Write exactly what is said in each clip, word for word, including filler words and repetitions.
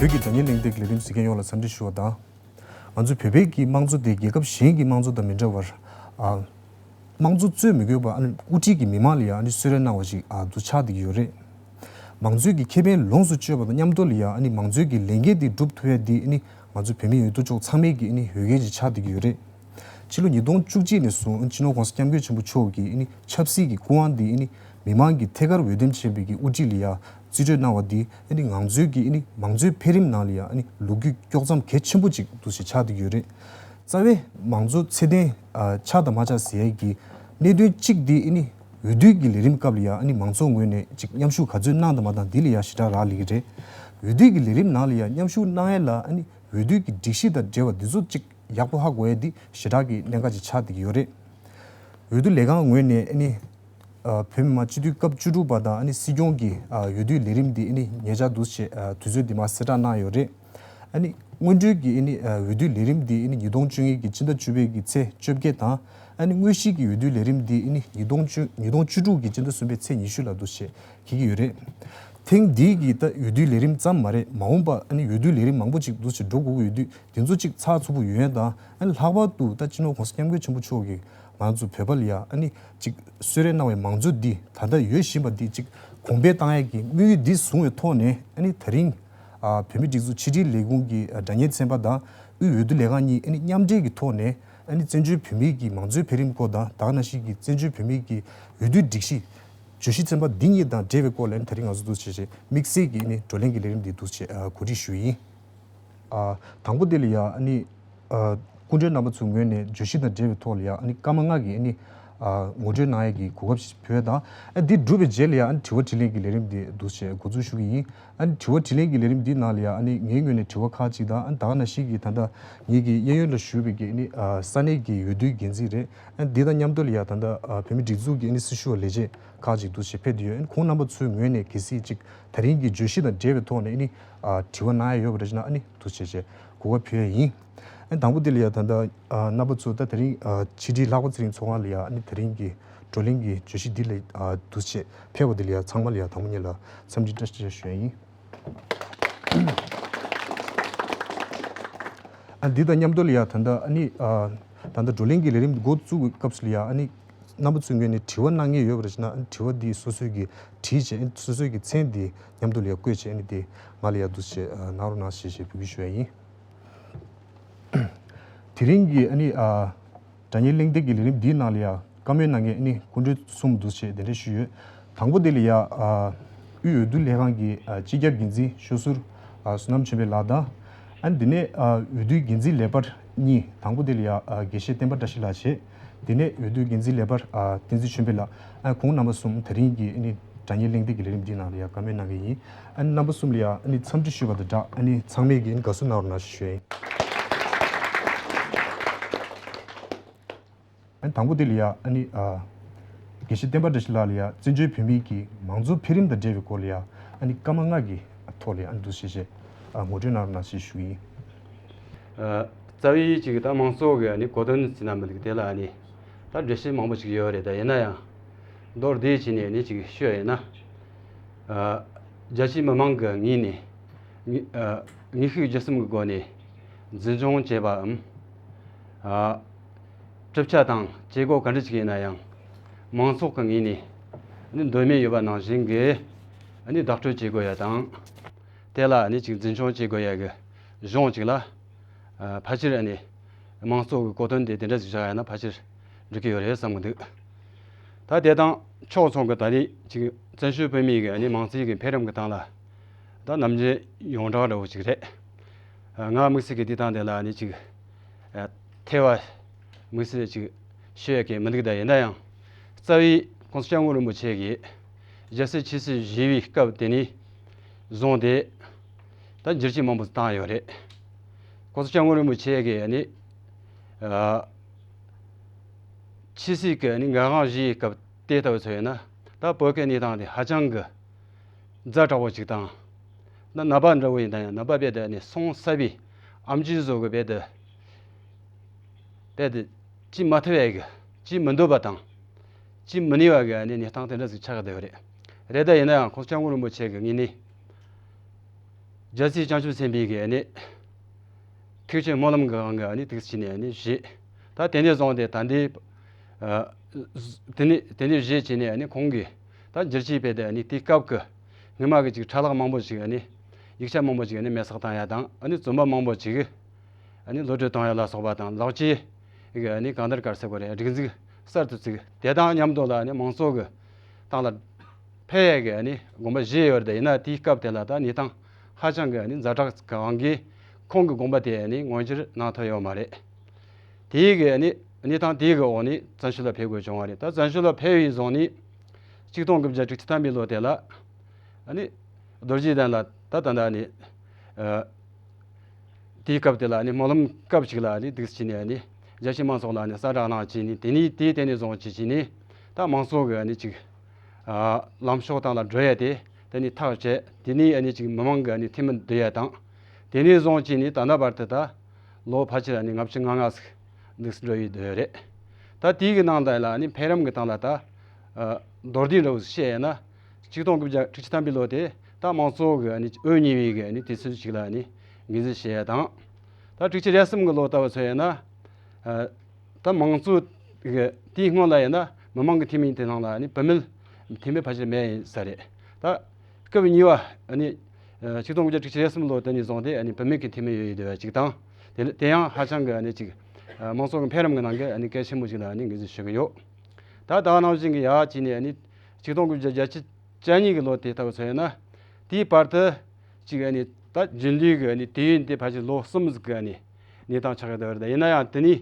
བོད་ཀྱི་དྲ་བརྙན་གླེང་སྟེགས་ཀྱི་ལས་རིམ་གཟིགས་མཁན་ཡོངས་ལ་འཚམས་འདྲི་ཞུ་བ་དང་། ང་ཚོའི་བོད་པའི་གི་དམངས་གཙོ་དེ་རྒྱལ་ཁབ་གཞན་གྱི་དམངས་གཙོ་དང་མི་འདྲ་བར། ཨ། དམངས་གཙོ་རྩོད་མི་དགོས་པར་ཨ་ནི་དབུ་ཁྲིད་ཀྱིས་མི་མང་ལ་ཡང་ཨ་ནི་གསོལ་རས་གནང་བ་ཞིག་ཨ་འདུག་ཆགས་བསྡད་ཀྱི་ཡོད་རེད། མང་གཙོའི་གི་ཁེ་ཕན་ལོངས་སུ་སྤྱོད་པ་དང་མཉམ་དུ་ལ་ཡང་ཨ་ནི་མང་གཙོའི་གི་ལས་འགན་དེ་སྒྲུབ་ཐུབ་ཡ་དེ་ཨ་ནི་ང་ཚོ་བོད་མི་ཡོད་དོ་ཅོག་ཚང་མའི་གི་ཨ་ནི་འོས་འགན་ཅིག་ཆགས་བསྡད་ཀྱི་ཡོད་རེད། ཕྱི་ལོ་ཉིས་སྟོང་བཅུ་གཅིག་ནས་བཟུང་སྤྱི་ནོར་༸གོང་ས་༸སྐྱབས་མགོན་ཆེན་པོ་མཆོག་གིས་ཨ་ནི་ཆབ་སྲིད་ཀྱི་སྐུ་དབང་འདི་ཨ་ནི་མི་མང་གིས་ཐད་ཀར་འོས་འདེམས་བྱས་པའི་གི་དབུ་ཁྲིད་ལ་ཡ་རྩིས་སྤྲོད་གནང་བ་འདི་ཨ་ནི་ང་ཚོའི་གི་ཨ་ནི་མང་གཙོའི་འཕེལ་རིམ་ནང་ལ་ཡ་ཨ་ནི་ལོ་རྒྱུས་དཀྱོག་མཚམས་གལ་ཆེན་པོ་ཅིག་འདུག་ཞེས་ཆགས་བསྡད་ཀྱི་ཡོད་རེད། རྩ་བའི་མང་གཙོ་ཚད་ལྡན་ཨ་ཆགས་དང་མ་ཆགས་ཟེར་ཡས་ཀྱི་གནད་དོན་གཅིག་འདི་ཨ་ནི་འོས་བསྡུའི་གི་ལས་རིམ་སྐབས་ལ་ཡ་ཨ་ནི་མང་ཚོགས་ངོས་ནས་ཅིག་མཉམ་ཞུགས་ག་ཚོད་གནང་དང་མ་གནང་འདི་ལ་ཡ་ཞེ་དྲག་རག་ལས་ཀྱི་རེད། འོས་བསྡུའི་གི་ལས་རིམ་ནང་ལ་ཡ་མཉམ་ཞུགས་གནང་ཡས་ལ་ཨ་ནི་འོས་བསྡུའི་གི་སྒྲིག་གཞི་དང་འབྲེལ་བ་འདི་ཚོ་ཅིག་ཡག་པོ་ཧ་གོ་ཡ་འདི་ཞེ་དྲག་གི་གནད་འགག་ཅིག་ཆགས་བསྡད་ཀྱི་ཡོད་རེད། འོས་བསྡུ་ལས་ཁང་ངོས་ནས་ཨ་ནི་ཨ་བོད་མི་མང་སྤྱི་འཐུས་སྐབས་བཅུ་དྲུག་པ་དང་ཨ་ནི་སྲིད་སྐྱོང་གི་ཨ་འོས་བསྡུའི་ལས་རིམ་འདི་ཨ་ནི་ཉེ་ཆར་འདུག་བྱས་ཨ་དུས་ཚོད་འདི་མར་གསལ་བསྒྲགས་གནང་ཡོད་རེད། ཨ་ནི་སྔོན་འགྲོའི་གི་ཨ་ནི་ཨ་འོས་བསྡུའི་ལས་རིམ་འདི་ཨ་ནི་ཉིས་སྟོང་བཅོ་ལྔ་གི་སྤྱི་ཟླ་བཅུ་པའི་གི་ཚེས་བཅོ་བརྒྱད་དང་ཨ་ནི་དངོས་གཞིའི་གི་འོས་བསྡུའི་ལས་རིམ་འདི་ཨ་ནི་ཉིས་སྟོང་བཅུ་ཉིས་སྟོང་བཅུ་དྲུག་གི་སྤྱི་ཟླ་གསུམ་པའི་ཚེས་ཉི་ཤུ་ལ་འདུག་བྱས་འཁེལ་གྱི་ཡོད་རེད། ཐེངས་འདིའི་གི་ད་འོས་བསྡུའི་ལས་རིམ་ཙམ་མ་རེད། མ་འོངས་པ་ཨ་ནི་འོས་བསྡུའི་ལས་རིམ་མང་པོ་ཅིག་འདུག་བྱས་འགྲོ་དགོས་ཀྱི་ཡོད་དུས། དེ་ཚོ་གཅིག་ཚགས་ཚུད་པོ་ཡོང་ཡ་དང་། ཨ་ནི་ལྷག་པར་དུ་ད་སྤྱི་ནོར་༸གོང་ས་༸སྐྱབས་མགོན་ཆེན་པོ་མཆོག་གིས་ང་ཚོ་བོད་པ་ལ་ཡ་ཨ་ནི་གཅིག་གསོལ་རས་གནང་བའི་མང་གཙོ་འདི་ད་ལྟ་ཡོད་བཞིན་པ་འདི་གཅིག་གོང་འཕེལ་བཏང་ཡ་གི་དམིགས་ཡུལ་འདི་བཟུང་བའི་ཐོག་ནས། ཨ་ནི་དེ་རིང་ཨ་བོད་མིའི་སྒྲིག་འཛུགས་ཕྱི་དྲིལ་ལས་ཁུངས་ཀྱི་ཨ་སྒྲ་བརྙན་ཚན་པ་དང་དབུས་འོས་བསྡུ་ལས་ཁང་གཉིས་ཨ་ནི་མཉམ་འབྲེལ་གྱི་ཐོག་ནས། ཨ་ནི་བཙན་བྱོལ་བོད་མིའི་གི་མང་གཙོའི་འཕེལ་རིམ་སྐོར་དང་། ད་ག་ནང་བཞིན་གྱི་བཙན་བྱོལ་བོད་མིའི་གི་འོས་བསྡུའི་སྒྲིག་གཞི་བརྗོད་གཞི་ཚན་པ་འདི་གཉིས་དང་འབྲེལ་བའི་སྐོར་ལ་ཨ་ནི་དེ་རིང་ང་ཚོ་འདུག་བྱས་བྱས་དམིགས་བསལ་གྱི་ཨ་ནི་བགྲོ་གླེང་གི་ལས་རིམ་འདི་འདུག་བྱས་ཨ་གོ་སྒྲིག་ཞུས་ཡིན། ཨ་དང་པོ་དེ་ལ་ཡ་ཨ་ནི་ཨ་སྐུ་མགྲོན་རྣམ་པ་ཚོའི་ངོས་ནས་བརྗོད་གཞི་དང་འབྲེལ་བའི་ཐོག་ལ་ཡ་ཨ་ནི་སྐར་མ་ལྔ་གི་ཨ་ནི་ཨ་ངོ་སྤྲོད་གནང་ཡས་ཀྱི་གོ་སྐབས་ཞིག་ཕུལ་ཡ་དང་། ཨ་འདི་གྲུབ་པའི་རྗེས་ལ་ཡ་ཨ་ནི་དྲི་བ་དྲིས་ལན་གྱི་ལས་རིམ་འདི་འདུག་བྱས་འགོ་འཛུགས་ཞུ་གི་ཡིན། ཨ་ནི་དྲི་བ་དྲིས་ལན་གྱི་ལས་རིམ་འདིའི་ནང་ལ་ཡ་ཨ་ནི་ངའི་ངོས་ནས་དྲི་བ་ཁག་ཅིག་དང་། ཨ་ནི་ད་ག་ནང་བཞིན་གྱི་ད་ལྟ་ངེད་ཀྱི་གཡས་གཡོན་ལ་བཞུགས་པའི་གི་ཨ་ནི་ཨ་ས་གནས་ཀྱི་འོས་བསྡུའི་འགན་འཛིན་རེད། ཨ་ནི་འདི་དང་མཉམ་དུ་ལ་ཡ་ད་ལྟ་ཨ་བོད་མིའི་སྒྲིག་འཛུགས་ཀྱི་ཨ་ནི་སྲི་ཞུ་བ་ལས་བྱེད་ཁག་ཅིག་འདུག་བྱས་ཕེབས་བསྡད་ཡོད། ཨ་ནི་ཁོང་རྣམ་པ་ཚོའི་ངོས་ནས་གལ་སྲིད་ཅིག་དེ་རིང་གི་བརྗོད་གཞི་དང་འབྲེལ་བའི་ཐོག་ནས་ཨ་ནི་ཨ་དྲི་བ་གནང་ཡ་ཡོད་པ་རེད་ཅེ་ན། ཨ་ནི་འདུག་བྱས་བྱས་གོ་སྐབས་ཕུལ་ཡ་ཡིན། ཨ་ནི་དང་པོ་དེ་ལ་ཡ་ད་ལྟ་ཨ་རྣམ་པ་ཚོ་ད་དེ་རིང་ཨ་ཕྱི་དྲིལ་ལྷག་པ་ཚེ་རིང་ཚོགས་ཁང་ལ་ཡ་ཨ་ནི་དེ་རིང་གི་བགྲོ་གླེང་གི་བརྗོད་གཞི་འདི་ལ་ཨ་འདུག་བྱས་ཕེབས་པ་དེ་ལ་ཡ་ཚང་མ་ལ་ཡ་དང་པོ་ཉིད་ལ་འཚམས་འདྲི་བཀྲ་ཤིས་བདེ་ལེགས་ཞུ་ཡ་ཡིན། ཨ་འདི་དང་མཉམ་དུ་ལ་ཡ་ད་ལྟ་ཨ་ནི་ཨ་ད་ལྟ་བགྲོ་གླེང་གི་ལས་རིམ་འགོ་བཙུགས་པའི་སྐབས་སུ་ལ་ཡ་ཨ་ནི་རྣམ་པ་ཚོའི་ངོས་ནས་དྲི་བ་གནང་མཁན་ཡོད་པ་རེད་ཅེ་ན། ཨ་ནི་དྲི་བ་འདི་སོ་སོས་ཀྱིས་དྲིས་བྱས། ཨ་ནི་སོ་སོའི་གི་མཚན་འདི་མཉམ་དུ་ལ་ཡ་བཀོད་བྱས། ཨ་ནི་དེ་ང་ལ་ཡ་འདུག་བྱས་ཨ་གནང་རོགས་གནང་ཞེས་ཞེས་འབོད་སྐུལ་ཞུ་ཡ་ཡིན། དེ་རིང་གི་ཨ་ནི་ཨ་དྲ་བརྙན་གླེང་སྟེགས་ཀྱི་ལས་རིམ་འདིའི་ནང་ལ་ཡ་བཀའ་མོལ་གནང་མཁན་ཨ་ནི་སྐུ་མགྲོན་གསུམ་འདུག་བྱས་གདན་འདྲེན་ཞུས་ཡོད། དང་པོ་དེ་ལ་ཡ་ཨ་དབུས་འོས་བསྡུ་ལས་ཁང་གི་ཨ་སྤྱི་ཁྱབ་འགན་འཛིན་ཤོད་ཟུར་ཨ་བསོད་ནམས་ཆོས་འཕེལ་ལགས་དང་། ཨ་ནི་དེ་ནས་ཨ་འོས་བསྡུའི་འགན་འཛིན་ལས་འཕར་གཉིས། དང་པོ་དེ་ལ་ཡ་ཨ་དགེ་བཤེས་བསྟན་པ་བཀྲ་ཤིས་ལགས་བྱས། དེ་ནས་འོས་བསྡུའི་འགན་འཛིན་ལས་འཕར་ཨ་བསྟན་འཛིན་ཆོས་འཕེལ་ལགས། ཨ་ཁོང་རྣམ་པ་གསུམ་དེ་རིང་གི་ཨ་ནི་དྲ་བརྙན་གླེང་སྟེགས་ཀྱི་ལས་རིམ་འདིའི་ནང་ལ་ཡ་བཀའ་མོལ་གནང་གི་ཡིན། ཨ་ནི་རྣམ་པ་གསུམ་ལ་ཡ་ཨ་ནི་འཚམས་འདྲི་ཞུས་པ་དང་སྦྲགས་ཨ་ནི་ཚང་མས་ཀྱི་ཨ་ནི་དགའ་བསུ་གནང་རོགས་གནང་ཞེས་ཞུ་ཡ་ཡིན། ཨ་ནི་དང་པོ་དེ་ལ་ཡ་ཨ་ནི་ཨ་དགེ་བཤེས་བསྟན་པ་བཀྲ་ཤིས་ལགས་ལ་ཡ་བཙན་བྱོལ་བོད་མིའི་གི་མང་གཙོ་འཕེལ་རིམ་དང་འབྲེལ་བའི་སྐོར་ལ་ཡ་ཨ་ནི་སྐར་མ་ལྔ་གི་ཐོག་ལ་ཡ་ཨ་ནི་འདུག་བྱས་བྱས་ཨ་ངོ་སྤྲོད་གནང་རོགས་གནང་ཞེས་ཞུ་གི་ཡིན། ཨ་རྩ་བའི་ཅིག་ད་དམངས་གཙོ་གི་ཨ་ནི་གོ་དོན་ཟེར་ན་མི་འདུག་དེ་ལ་ཨ་ནི་ད་འགྲེལ་བཤད་མང་པོ་ཅིག་ཡོད་རེད། ད་ཡིན་ན་ཡང་མདོར་བསྡུས་བྱས་ནས་ཨ་ནི་ཅིག་ཤོད་ཡིན་ན། ཨ་རྒྱ་ཆེའི་མི་མང་གི་ངོས་ནས་ངེས་ཨ་ངེས་ཤེས་བརྗོད་གསུམ་གྱི་སྒོ་ནས་འཛིན་སྐྱོང་བྱེད་པའམ། ཨ་གྲུབ་ཆ་དང་བྱེད་སྒོ་ག་འདྲ་ཅིག་ཡིན་ན་ཡང་མང་ཚོགས་ཀྱི་ངོས་ནས་ཨ་ནི་འདོད་མོས་ཡོད་པ་ནང་བཞིན་གྱི་ཨ་ནི་བདག་སྤྲོད་བྱེད་དགོས་ཡ་དང་། དེ་ལ་ཨ་ནི་ཅིག་འཛིན་སྐྱོང་བྱེད་དགོས་ཡ་གི་གཞུང་ཅིག་ལ། ཨ་ཕལ་ཆེར་ཨ་ནི་དམངས་གཙོ་གི་གོ་དོན་དེ་དེ་འདྲ་ཞིག་བཞག་ཡ་ན་ཕལ་ཆེར་འགྲིག་གི་ཡོད་རེད་བསམ་གི་འདུག་ད་དེ་དང་ཕྱོགས་མཚུངས་ཀྱི་ད་རེས་ཅིག་བཙན་བྱོལ་བོད་མིའི་གི་ཨ་ནི་མང་གཙོའི་གི་འཕེལ་རིམ་གི་སྟེང་ལ་ད་ནམ་རྒྱུན་ཡོངས་གྲགས་འདྲ་བོ་ཅིག་རེད། ཨ་ང་དམིགས་བསལ་གི་དེ་དང་དེ་ལ་ཨ་ནི་ཅིག་ཨ་ཐེ་བ་དམིགས་བསལ་ཅིག་ཤོད་ཡ་གི་མི་འདུག་ད་ཡིན་ན་ཡང་རྩ་བའི་༸གོང་ས་༸སྐྱབས་མགོན་རིན་པོ་ཆེ་གིས་རྒྱལ་སྲིད་ཆོས་སྲིད་ཞི་བའི་སྐབས་དེ་ནས་བཟུང་སྟེ། ད་བསྒྱུར་བཅོས་མང་པོ་བཏང་ཡོད་རེད།༸གོང་ས་༸སྐྱབས་མགོན་རིན་པོ་ཆེ་གིས་ཨ་ནི་ཨ་ཆོས་སྲིད་ཀྱི་ཨ་ནི་འགན་དབང་བཞེས་སྐབས་དེ་ལྟ་བུ་ཚོ་ཡིན་ན། ད་བོད་ཀྱི་གནས་སྟངས་དེ་ཧ་ཅང་གི་ཛ་དྲག་པོ་ཅིག་དང་། ད་ནད་པ་འདྲ་བོ་ཡིན་ན་ཡང་ནད་པ་རྦད་དེ་ཨ་ནི་སོང་ཚར་བའི་ཨེམ་ཆི་བཟོ་གི་རྦད་དེ་རྦད་དེ་བྱེད་མ་ཐུབ་ཡ་གི་བྱེད་མི་འདོད་པ་དང་། བྱེད་མི་ནུས་པ་གི་ཨ་ནི་གནས་སྟངས་དེ་འདྲ་ཞིག་ཆགས་བསྡད་ཡོད་རེད། རེད། ད་ཡིན་ན་ཡང་༸གོང་ས་༸སྐྱབས་མགོན་རིན་པོ་ཆེ་གི་ངོས་ནས་ རྒྱལ་སྲས་བྱང་ཆུབ་སེམས་དཔའི་གི་ཨ་ནི་ཐེག་ཆེན་སྨོན་ལམ་གྱི་དབང་གིས་ཨ་ནི་དེ་བྱས་ནས་ཨ་ནི་བཞེས། ད་དེ་ནས་བཟུང་སྟེ་ད་ལྟའི་ཨ་དེ་ནས་དེ་ནས་བཞེས་བྱས་ནས་ཨ་ནི་ཁོང་གིས་ད་འགྱུར་བཅོས་སྤེལ་ཏེ་ཨ་ནི་དེའི་སྐབས་ཀྱི་སྔོན་མ་གི་ཅིག་ཕྲ་ལག་མང་པོ་ཞིག་ཨ་ནི་ཡིག་ཆ་མང་པོ་ཞིག་ཨ་ནི་མེ་སྲེག་བཏང་ཡ་དང་། ཨ་ནི་བཙོན་པ་མང་པོ་ཞིག་ཨ་ནི་གློད་གྲོལ་བཏང་ཡ་ལ་སོགས་པ་དང་། ལག་བཅད་གི་ཨ་ནི་གང་ལྟར་ག་རེ་ཟེར་དགོས་རེད། སྒྲིག་འཛུགས་གསར་དུ་བཙུགས། དེ་དང་མཉམ་དུ་ལ་ཨ་ནི་མང་གཙོ་གི་སྟེང་ལ་འཕེལ་ཡས་ཀྱི་ཨ་ནི་དགོངས་པ་བཞེས་ཡོད་རེད། ཡིན་ན་དེའི་སྐབས་དེ་ལ་ད་གནས་སྟངས་ཧ་ཅང་གི་ཨ་ནི་ཛ་དྲག་གི་དབང་གིས་ཁོང་གི་དགོངས་པ་དེ་ཨ་ནི་མངོན་འགྱུར་གནང་ཐུབ་ཡོད་མ་རེད། དེའི་གི་ཨ་ནི་གནས་སྟངས་དེའི་གི་འོག་ནས་བཙན་བྱོལ་ལ་ཕེབས་དགོས་བྱུང་བ་རེད། ད་བཙན་བྱོལ་ལ་ཕེབས་པའི་བཟུང་ནས་ཆིག་སྟོང་དགུ་བརྒྱ་དྲུག་ཅུ་ཐམ་པའི་ལོ་དེ་ལ་ཨ་ནི་རྡོ་རྗེ་གདན་ལ་ད་ད་ལྟ་ཨ་ནི་ཨ་དེའི་སྐབས་དེ་ལ་ཨ་ནི་སྨོན་ལམ་སྐབས་ཤིག་ལ་ཨ་ནི་འདུག་སེ་བྱས་ནས་ཨ་ནི་རྒྱལ་སྤྱིའི་མང་ཚོགས་ལ་ཨ་ནི་གསལ་བསྒྲགས་གནང་བྱས་ནས། དེ་ནས་དེའི་དེ་ནས་བཟུང་བྱས་བྱས་ནས་ད་མང་གཙོ་གི་ཨ་ནི་ཅིག་ཨ་ལམ་ཕྱོགས་སྟེང་ལ་འགྲོ་ཡ་དེ་དེ་ནས་ཐག་བཅད། དེ་ནས་ཨ་ནི་ཅིག་མི་མང་གི་ཨ་ནི་འཐུས་མི་བསྡུ་ཡ་དང་། དེ་ནས་བཟུང་བྱས་ནས་ད་ལྟ་བར་དུ་ད་ལོ་ཕལ་ཆེར་ཨ་ནི་ལྔ་བཅུ་ང་ལྔ་ཟིག་འདུག་སེ་འགྲོ་ཡི་འདུག་རེད། ད་དེའི་གི་ནང་ལ་ཨ་ནི་འཕེལ་རིམ་གི་སྟེང་ལ་ད་ཨ་མདོར་བསྡུས་འདྲ་བོ་བཤད་ཡ་ན། ཆིག་སྟོང་དགུ་བརྒྱ་དྲུག་ཅུ་ཐམ་པའི་ལོ་དེ་ད་མང་གཙོ་གི་ཨ་ནི་འོས་གཉིས་པའི་གི་ཨ་ནི་དུས་ཚོད་ཅིག་ལ་ཨ་ནི་ངོས་འཛིན་བྱེད་ཡ་དང་། ད་དྲུག་ཅུ་རེ་གསུམ་གི་ལོ་ལྟ་བུ་མཚོན་ཡ་ན། ཨ་ད་མང་གཙོ་གི་དེའི་སྔོན་ལ་ཡིན་ན་མི་མང་གི་འཐུས་མི་དེ་ནང་ལ་ཨ་ནི་བུད་མེད་འཐུས་མི་ཕལ་ཆེར་མེད་ཡིན་ས་རེད། ད་སྐབས་གཉིས་པ་ཨ་ནི་ཨ་ཆིག་སྟོང་དགུ་བརྒྱ་དྲུག་ཅུ་རེ་གསུམ་ལོ་དེ་ནས་བཟུང་སྟེ་ཨ་ནི་བུད་མེད་ཀྱི་འཐུས་མི་ཡོད་ཡོད་བསྡད་པ་ཅིག་དང་། དེ་དེ་ཡང་ཧ་ཅང་གི་ཨ་ནི་ཅིག་ཨ་མང་གཙོ་གི་འཕེལ་རིམ་གི་ནང་གི་ཨ་ནི་གལ་ཆེན་པོ་ཞིག་ལ་ཨ་ནི་ངོས་འཛིན་ཞུ་གི་ཡོད། ད་ད་ག་ནང་བཞིན་གི་ཡ་བྱས་ནས་ཨ་ནི་ཆིག་སྟོང་དགུ་བརྒྱ་བརྒྱད་ཅུ་གྱ་གཉིས་ཀྱི་ལོ་དེ་ལྟ་བུ་མཚོན་ན། དེའི་བར་དུ་ཅིག་ཨ་ནི་ད་རྒྱུན་ལས་ཀྱི་ཨ་ནི་དུས་ཡུན་དེ་ཕལ་ཆེར་ལོ་གསུམ་ཟིག་གི་ཨ་ནི་གནས་སྟངས་ཆགས་ཀྱི་འདུག་རེད། ཡིན་ན་ཡང་དེ་ནས་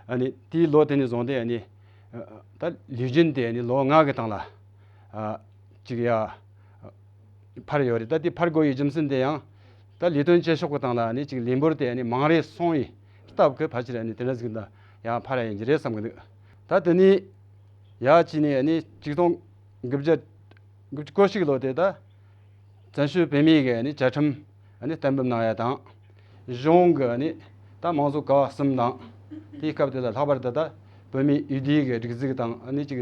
ཨ་ནི་དེའི་ལོ་དེ་ནས་བཟུང་སྟེ་ཨ་ནི་ད་ལས་རྒྱུན་དེ་ཨ་ནི་ལོ་ལྔ་གི་སྟེང་ལ་ཨ་ཅིག་ཡ་འཕར་ཡོད་རེད། ད་དེ་འཕར་དགོས་ཡི་རྒྱུ་མཚན་དེ་ཡང་ད་ལས་དོན་བྱེད་ཕྱོགས་ཀྱི་སྟེང་ལ་ཨ་ནི་ཅིག་ལས་འབོར་དེ་ཨ་ནི་མང་རེ་སོང་ཡི་སྟབས་ཀྱིས་ཕལ་ཆེར་ཨ་ནི་དེ་འདྲ་ཟིག་ད་ཡང་འཕར་ཡ་ཡིན་གྱི་རེད་བསམ་གྱི་འདུག། ད་དེ་ནས་ཡ་བྱས་ནས་ཨ་ནི་ཆིག་སྟོང་དགུ་བརྒྱ་དགུ་བཅུ་གོ་གཅིག་ལོ་དེ་ད་བཙན་བྱོལ་བོད་མིའི་གི་ཨ་ནི་བཅའ་ཁྲིམས་ཨ་ནི་གཏན་འབེབས་གནང་ཡ་དང་། གཞུང་གི་ཨ་ནི་ད་མང་གཙོ་ཀ་བ་གསུམ་དང་། དེའི་སྐབས་དེ་ལ་ལྷག་པར་དུ་ད་བོད་མིའི་འོས་བསྡུའི་གི་སྒྲིག་འཛུགས་དང་། ཨ་ནི་ཅིག་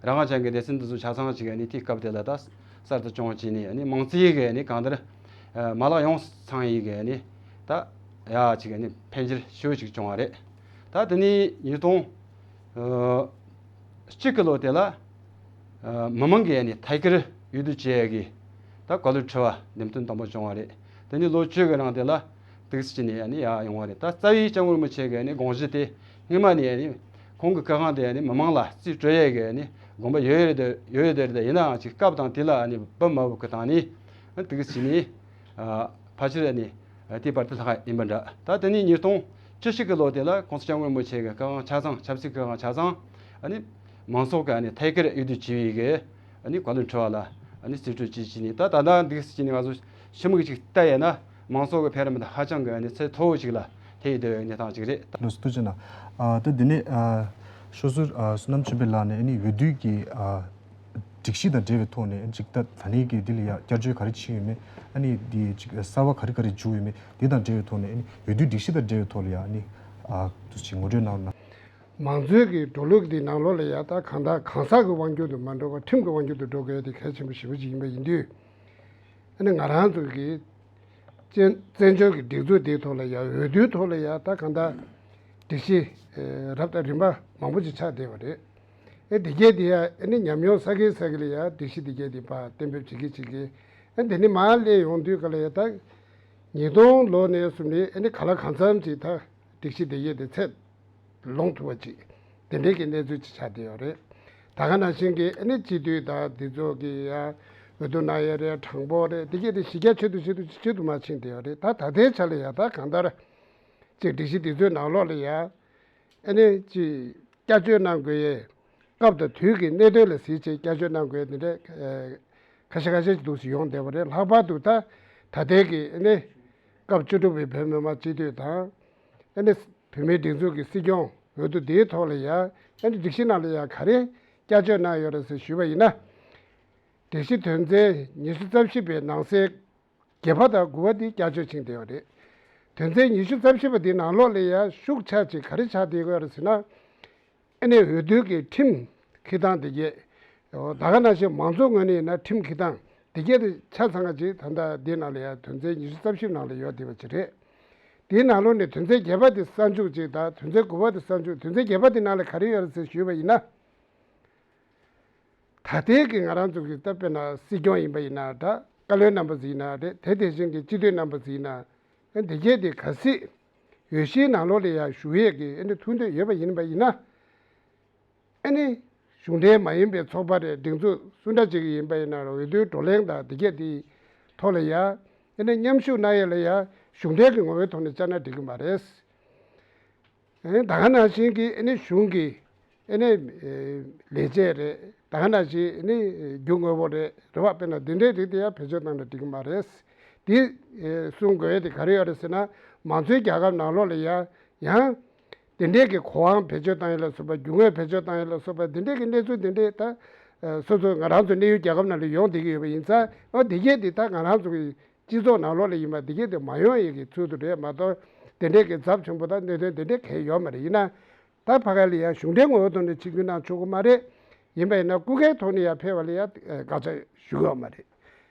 རང་དབང་ཅན་གྱི་སྡེ་ཚན་དེ་ཚོ་ཆ་ཚང་ཅིག་ཨ་ནི་དེའི་སྐབས་དེ་ལ་ད་གསར་དུ་སྐྱོང་བྱས་ནས། ཨ་ནི་མང་གཙོའི་གི་ཨ་ནི་གང་ལྟར་ཨ་མ་ལག་ཡོངས་ཚང་ཡི་གི་ཨ་ནི་ད་ཡ་ཅིག་ཨ་ནི་འཕེལ་འགྱུར་ཞེ་པོ་ཅིག་བྱུང་བ་རེད། ད་དེ་ནས་ཉིས་སྟོང་ཨ་གཅིག་གི་ལོ་དེ་ལ་ཨ་མི་མང་གིས་ཨ་ནི་ཐད་ཀར་འོས་བསྡུ་བྱེད་ཡ་གི་ད་བཀའ་བློན་ཁྲི་པ་འདེམས་ཐོན་དང་པོ་བྱུང་བ་རེད། དེ་ནས་ལོ་བཅུ་གི་རིང་དེ་ལ་འདུག་སེ་བྱས་ནས་ཨ་ནི་ཡར་ཡོང་བ་རེད། ད་རྩ་བའི་སྐྱབས་མགོན་རིན་པོ་ཆེ་གི་ཨ་ནི་དགོངས་གཞི་དེ་སྔོན་མ་ནས་ཨ་ནི་ཁོང་གི་སྐུ་དབང་དེ་ཨ་ནི་མི་མང་ལ་རྩིས་སྤྲོད་ཡ་གི་ཨ་ནི་དགོངས་པ་ཡོད་ཡོད་དེ་ཡོད་ཡོད་དེ་རེད། ཡིན་ནའང་ཅིག་སྐབས་དང་དུས་ལ་ཨ་ནི་བབ་མ་བབ་གི་སྟེང་ནས་འདུག་སེ་བྱས་ནས་ཨ་ཕལ་ཆེར་ཨ་ནི་དེའི་བར་དུ་ལྷག་ཡིན་པ་འདྲ། ད་དེ་ནས་ཉིས་སྟོང་བཅུ་གཅིག་གི་ལོ་དེ་ལ་༸གོང་ས་༸སྐྱབས་མགོན་རིན་པོ་ཆེ་གི་སྐུ་དབང་ཆ་ཚང་། ཆབ་སྲིད་སྐུ་དབང་ཆ་ཚང་ཨ་ནི་མང་ཚོགས་ཀྱིས་ཨ་ནི་ཐད་ཀར་འོས་བསྡུ་བྱས་པའི་གི་ཨ་ནི་བཀའ་བློན་ཁྲི་པ་ལ་ཨ་ནི་རྩིས་སྤྲོད་བྱས་བྱས་ནས། ད་ད་ལྟ་འདུག་སེ་བྱས་ནས་ང་ཚོ་ཞིབ་མོ་ཅིག་བལྟ་ཡས་ན་མང་ཚོགས་ཀྱི་འཕེལ་རིམ་དེ་ཧ་ཅང་གི་ཨ་ནི་ཚད་མཐོ་བོ་ཅིག་ལ་སླེབས་ཡོད་པའི་གནས་སྟངས་ཅིག་རེད། ལགས་སོ། ཐུགས་རྗེ་གནང་། ཨ་ད་འདི་ནས་ཨ་ཤོག་ཟུར་ཨ་བསོད་ནམས་ཆོས་འཕེལ་ལགས་ནས་ཨ་ནི་འོས་བསྡུ་གི་ཨ་སྒྲིག་གཞི་དང་འབྲེལ་བའི་ཐོག་ནས་ཅིག་ད་ད་ནས་ཀྱི་འདི་ལ་ཡ་བསྐྱར་བཅོས་ག་རེ་བྱས་ཡོད་མེད། ཨ་ནི་འདི་ཅིག་གསར་པ་ག་རེ་ག་རེ་བཅུག་ཡོད་མེད། འདི་དང་འབྲེལ་བའི་ཐོག་ནས་ཨ་ནི་འོས་བསྡུ་སྒྲིག་གཞི་དང་འབྲེལ་བའི་ཐོག་ལ་ཡ་ཨ་ནི་ཨ་འདུག་ཅིག་ངོ་སྤྲོད་གནང་རོགས་གནང་། མང་གཙོའི་གི་འགྲོ་ལུགས་འདི་ནང་ལོགས་ལ་ཡ་ད་གང་ལྟར་གང་ཟག་གི་དབང་སྒྱུར་དུ་མ་འགྲོ་བར་ཁྲིམས་ཀྱི་དབང་སྒྱུར་དུ་འགྲོ་དགོས་ཡ་དེ་གལ་ཆེན་པོ་ཞེ་པོ་ཅིག་ཡིན་པ་ཡིན་དུས། ཨ་ནི་ང་རང་ཚོ་གི་བཙན་བཙན་བྱོལ་གྱི་སྒྲིག་འཛུགས་འདིའི་ཐོག་ལ་ཡ་འོས་བསྡུའི་ཐོག་ལ་ཡ་ད་གང་ལྟར་སྒྲིག་གཞི་ཨེ་རབ་དང་རིམ་པ་མང་པོ་ཅིག་ཆགས་བསྡད་པ་རེད། ཨེ་དེ་གས་དེ་ཡ་ཨ་ནི་ཉམས་མྱོང་བསགས་གིན་བསགས་གིན་ལ་ཡ་སྒྲིག་གཞི་དེ་གས་དེ་ཕར་གཏན་འབེབས་བྱེད་ཀྱིན་བྱེད་ཀྱིན། ཨ་དེ་ནས་མར་སླེབས་ཡོང་དུས་ག་ལ་ཡ་ད་ཉིས་སྟོང་ལོ་ནས་བཟུང་ནས་ཨ་ནི་ག་ལ་གང་འཚམ་ཅིག་ད་སྒྲིག་གཞི་དེ་གས་དེ་ཚད་ལོངས་ཐུབ་པ་ཅིག་དེ་འདྲའི་གི་གནས་ཚུལ་ཅིག་ཆགས་བསྡད་ཡོད་རེད། ད་ག་ནང་བཞིན་གྱི་ཨ་ནི་སྤྱི་འཐུས་དང་འདི་ཚོ་གི་ཡ་འོས་བསྡུ་གནང་ཡ་རེད། གྲངས་འབོར་རེད། འདི་གས་དེ་གཞི་རྒྱ་ཆེ་དུ་ཆེ་དུ་ཆེ་དུ་མར་ཕྱིན་བསྡད་ཡོད་རེད། ད་ད་ལྟའི་ཆ་ལ་ཡ་ད་གང་ལྟར་ཅིག་སྒྲིག་གཞི་འདི་ཚོའི་ནང་ལོགས་ལ་ཡ་ཨ་ནི་ཅིག་བསྐྱར་བཅོས་གནང་དགོས་ཡའི་སྐབས་དང་དུས་ཀྱི་གནད་དོན་ལ་གཟིགས་བྱས་བསྐྱར་བཅོས་གནང་དགོས་ཡ་དེ་འདྲ་ཁ་ཤས་ཁ་ཤས་ཅིག་འདུག་སེ་ཡོང་བསྡད་པ་རེད། ལྷག་པར་དུ་ད་ད་ལྟའི་གི་ཨ་ནི་སྐབས་བཅུ་དྲུག་པའི་བོད་མི་མང་སྤྱི་འཐུས་དང་། ཨ་ནི་བོད་མིའི་སྒྲིག་འཛུགས་ཀྱི་སྲིད་སྐྱོང་འོས་བསྡུ་འདིའི་ཐོག་ལ་ཡ་ཨ་ནི་སྒྲིག་གཞི་ནང་ལ་ཡ་ག་རེ་བསྐྱར་བཅོས་གནང་ཡོད་རེད་ཟེར་ཞུས་པ་ཡིན་ན། སྒྲིག་གཞི་དོན་ཚན་ཉི་ཤུ་རྩ་བཞི་པའི་ནང་གསེས་བརྒྱད་པ་དང་དགུ་པ་འདི་བསྐྱར་བཅོས་ཕྱིན་བསྡད་ཡོད་རེད། དོན་ཚན་ཉི་ཤུ་རྩ་བཞི་པ་འདིའི་ནང་ལོགས་ལ་ཡ་ཤུགས་ཆེ་ཅིག་ག་རེ་ཆགས་བསྡད་ཡོད་རེད་ཟེར་ན། ཨ་ནི་འོས་བསྡུ་གི་ཁྲིམས་འཁྱེར་སྟངས་དེ་གས། ད་ག་ནང་བཞིན་མང་གཙོ་ངོས་ནས་ཡིན་ན་ཁྲིམས་འཁྱེར་སྟངས་ དེ་གས་དེ་ཆ་ཚང་ཅིག་ད་ལྟ་འདི་ནང་ལ་ཡང་དོན་ཚན་ཉི་ཤུ་རྩ་བཞི་ནང་ལ་ཡོད་བསྡད་པ་ཅིག་རེད། དེའི་ནང་ལོགས་ནས་དོན་ཚན་བརྒྱད་པ་དེ་གསར་འཇུག་ཅིག་དང་དོན་ཚན་དགུ་པ་དེ་གསར་འཇུག་དོན་ཚན་བརྒྱད་པ་དེ་ནང་ལ་ག་རེ་ཡོད་རེད་ཟེར་ཞུས་པ་ཡིན་ན། ད་ལྟའི་གི་ང་རང་ཚོ་གི་ད་དཔེར་ན་སྲིད་སྐྱོང་ཡིན་པ་ཡིན་ན་འདྲ། བཀའ་བློན་རྣམ་པ་ཟིག་ཡིན་ན་རེད། དེ་དེ་བཞིན་གྱི་སྤྱི་འཐུས་རྣམ་པ་ཟིག་ཡིན་ན། ཨ་འདི་གས་དེ་གལ་སྲིད་འོས་གཞིའི་ནང་ལོགས་ལ་ཡང་ཞུགས་ཡས་ཀྱི་ཨ་ནི་ཐུགས་འདོད་ཡོད་པ་ཡིན་པ་ཡིན་ན། ཨ་ནི་གཞུང་འབྲེལ་མ་ཡིན་པའི་ཚོགས་པ་རེད། སྒྲིག་འཛུགས་སུ་འདྲ་ཅིག་ཡིན་པ་ཡིན་ན་རེད། འོས་བསྡུའི་བགྲོ་གླེང་དང་འདི་གས་དེའི་ཐོག་ལ་ཡང་ཨ་ནི་མཉམ་ཞུགས་གནང་ཡས་ལ་ཡང་གཞུང་འབྲེལ་གྱི་ངོ་བོའི་ཐོག་ནས་བཅར་ན་འགྲིག་གི་མ་རེད། ཨེ་ད་ག་ནང་བཞིན་གྱི་ཨེ་ནི་གཞུང་གི་ཨེ་ནི་ཨེ་ལས་བྱེད་རེད། ད་ག་ནང་བཞིན་ཨེ་ནི་རྒྱུ་དངོས་པོ་རེད། རེད་བ། དཔེར་ན་འདི་འདྲའི་རིགས་དེ་ཡང་བེད་སྤྱོད་བཏང་ན་འགྲིག་གི་མ་རེད། དེ་ཨེ་གསུང་དགོས་ཡས་དེ་ག་རེ་ཡོད་རེད་ཟེར་ན། མང་གཙོའི་རྒྱལ་ཁབ་ནང་ལོགས་ལ་ཡང་ཡང་དེ་འདྲའི་གི་གོ་འཕང་བེད་སྤྱོད་བཏང་ཡས་ལ་སོགས་པ། རྒྱུ་དངོས་བེད་སྤྱོད་བཏང་ཡས་ལ་སོགས་པ་དེ་འདྲའི་གི་གནས་ཚུལ་དེ་འདྲའི་ད་ཨེ་སོ་སོ་ང་རང་ཚོ་གནས་ཡུལ་རྒྱལ་ཁབ་ནང་ལ་ཡོང་བསྡད་ཀྱི་ཡོད་པ་ཡིན་ཙང་། ཨོ་དེ་གས་དེ་ད་ང་རང་ཚོ་གི་སྤྱི་ཚོགས་ནང་ལོགས་ལ་ཡིན་པ་འདི་གས་དེ་མ་ཡོང་ཡས་ཀྱི་ཚུལ་དུ་རེད་མ་གཏོགས། དེ་འདྲས་ཀྱི་ཚབས་ཆེན་པོ་དང་གནད་དོན་དེ་འདྲས་གང་ཡང་ཡོད་མ་རེད། ཡིན་ན་ད་ཕ་ག་ལ་ཡང་གཞུང་འབྲེལ་ངོ་བོའི་ཐོག་ནས་ཆིབས་བསྒྱུར་གནང་ཆོག་གི་མ་རེད། ཡིན་པ་ཡིན་ན་སྐུ་སྒེར་ཐོག་ནས་ཡང་ཕེབས་པ་ལ་ཡང་ཨེ་དགག་བྱ་ཞུ་གི་ཡོད་མ་རེད།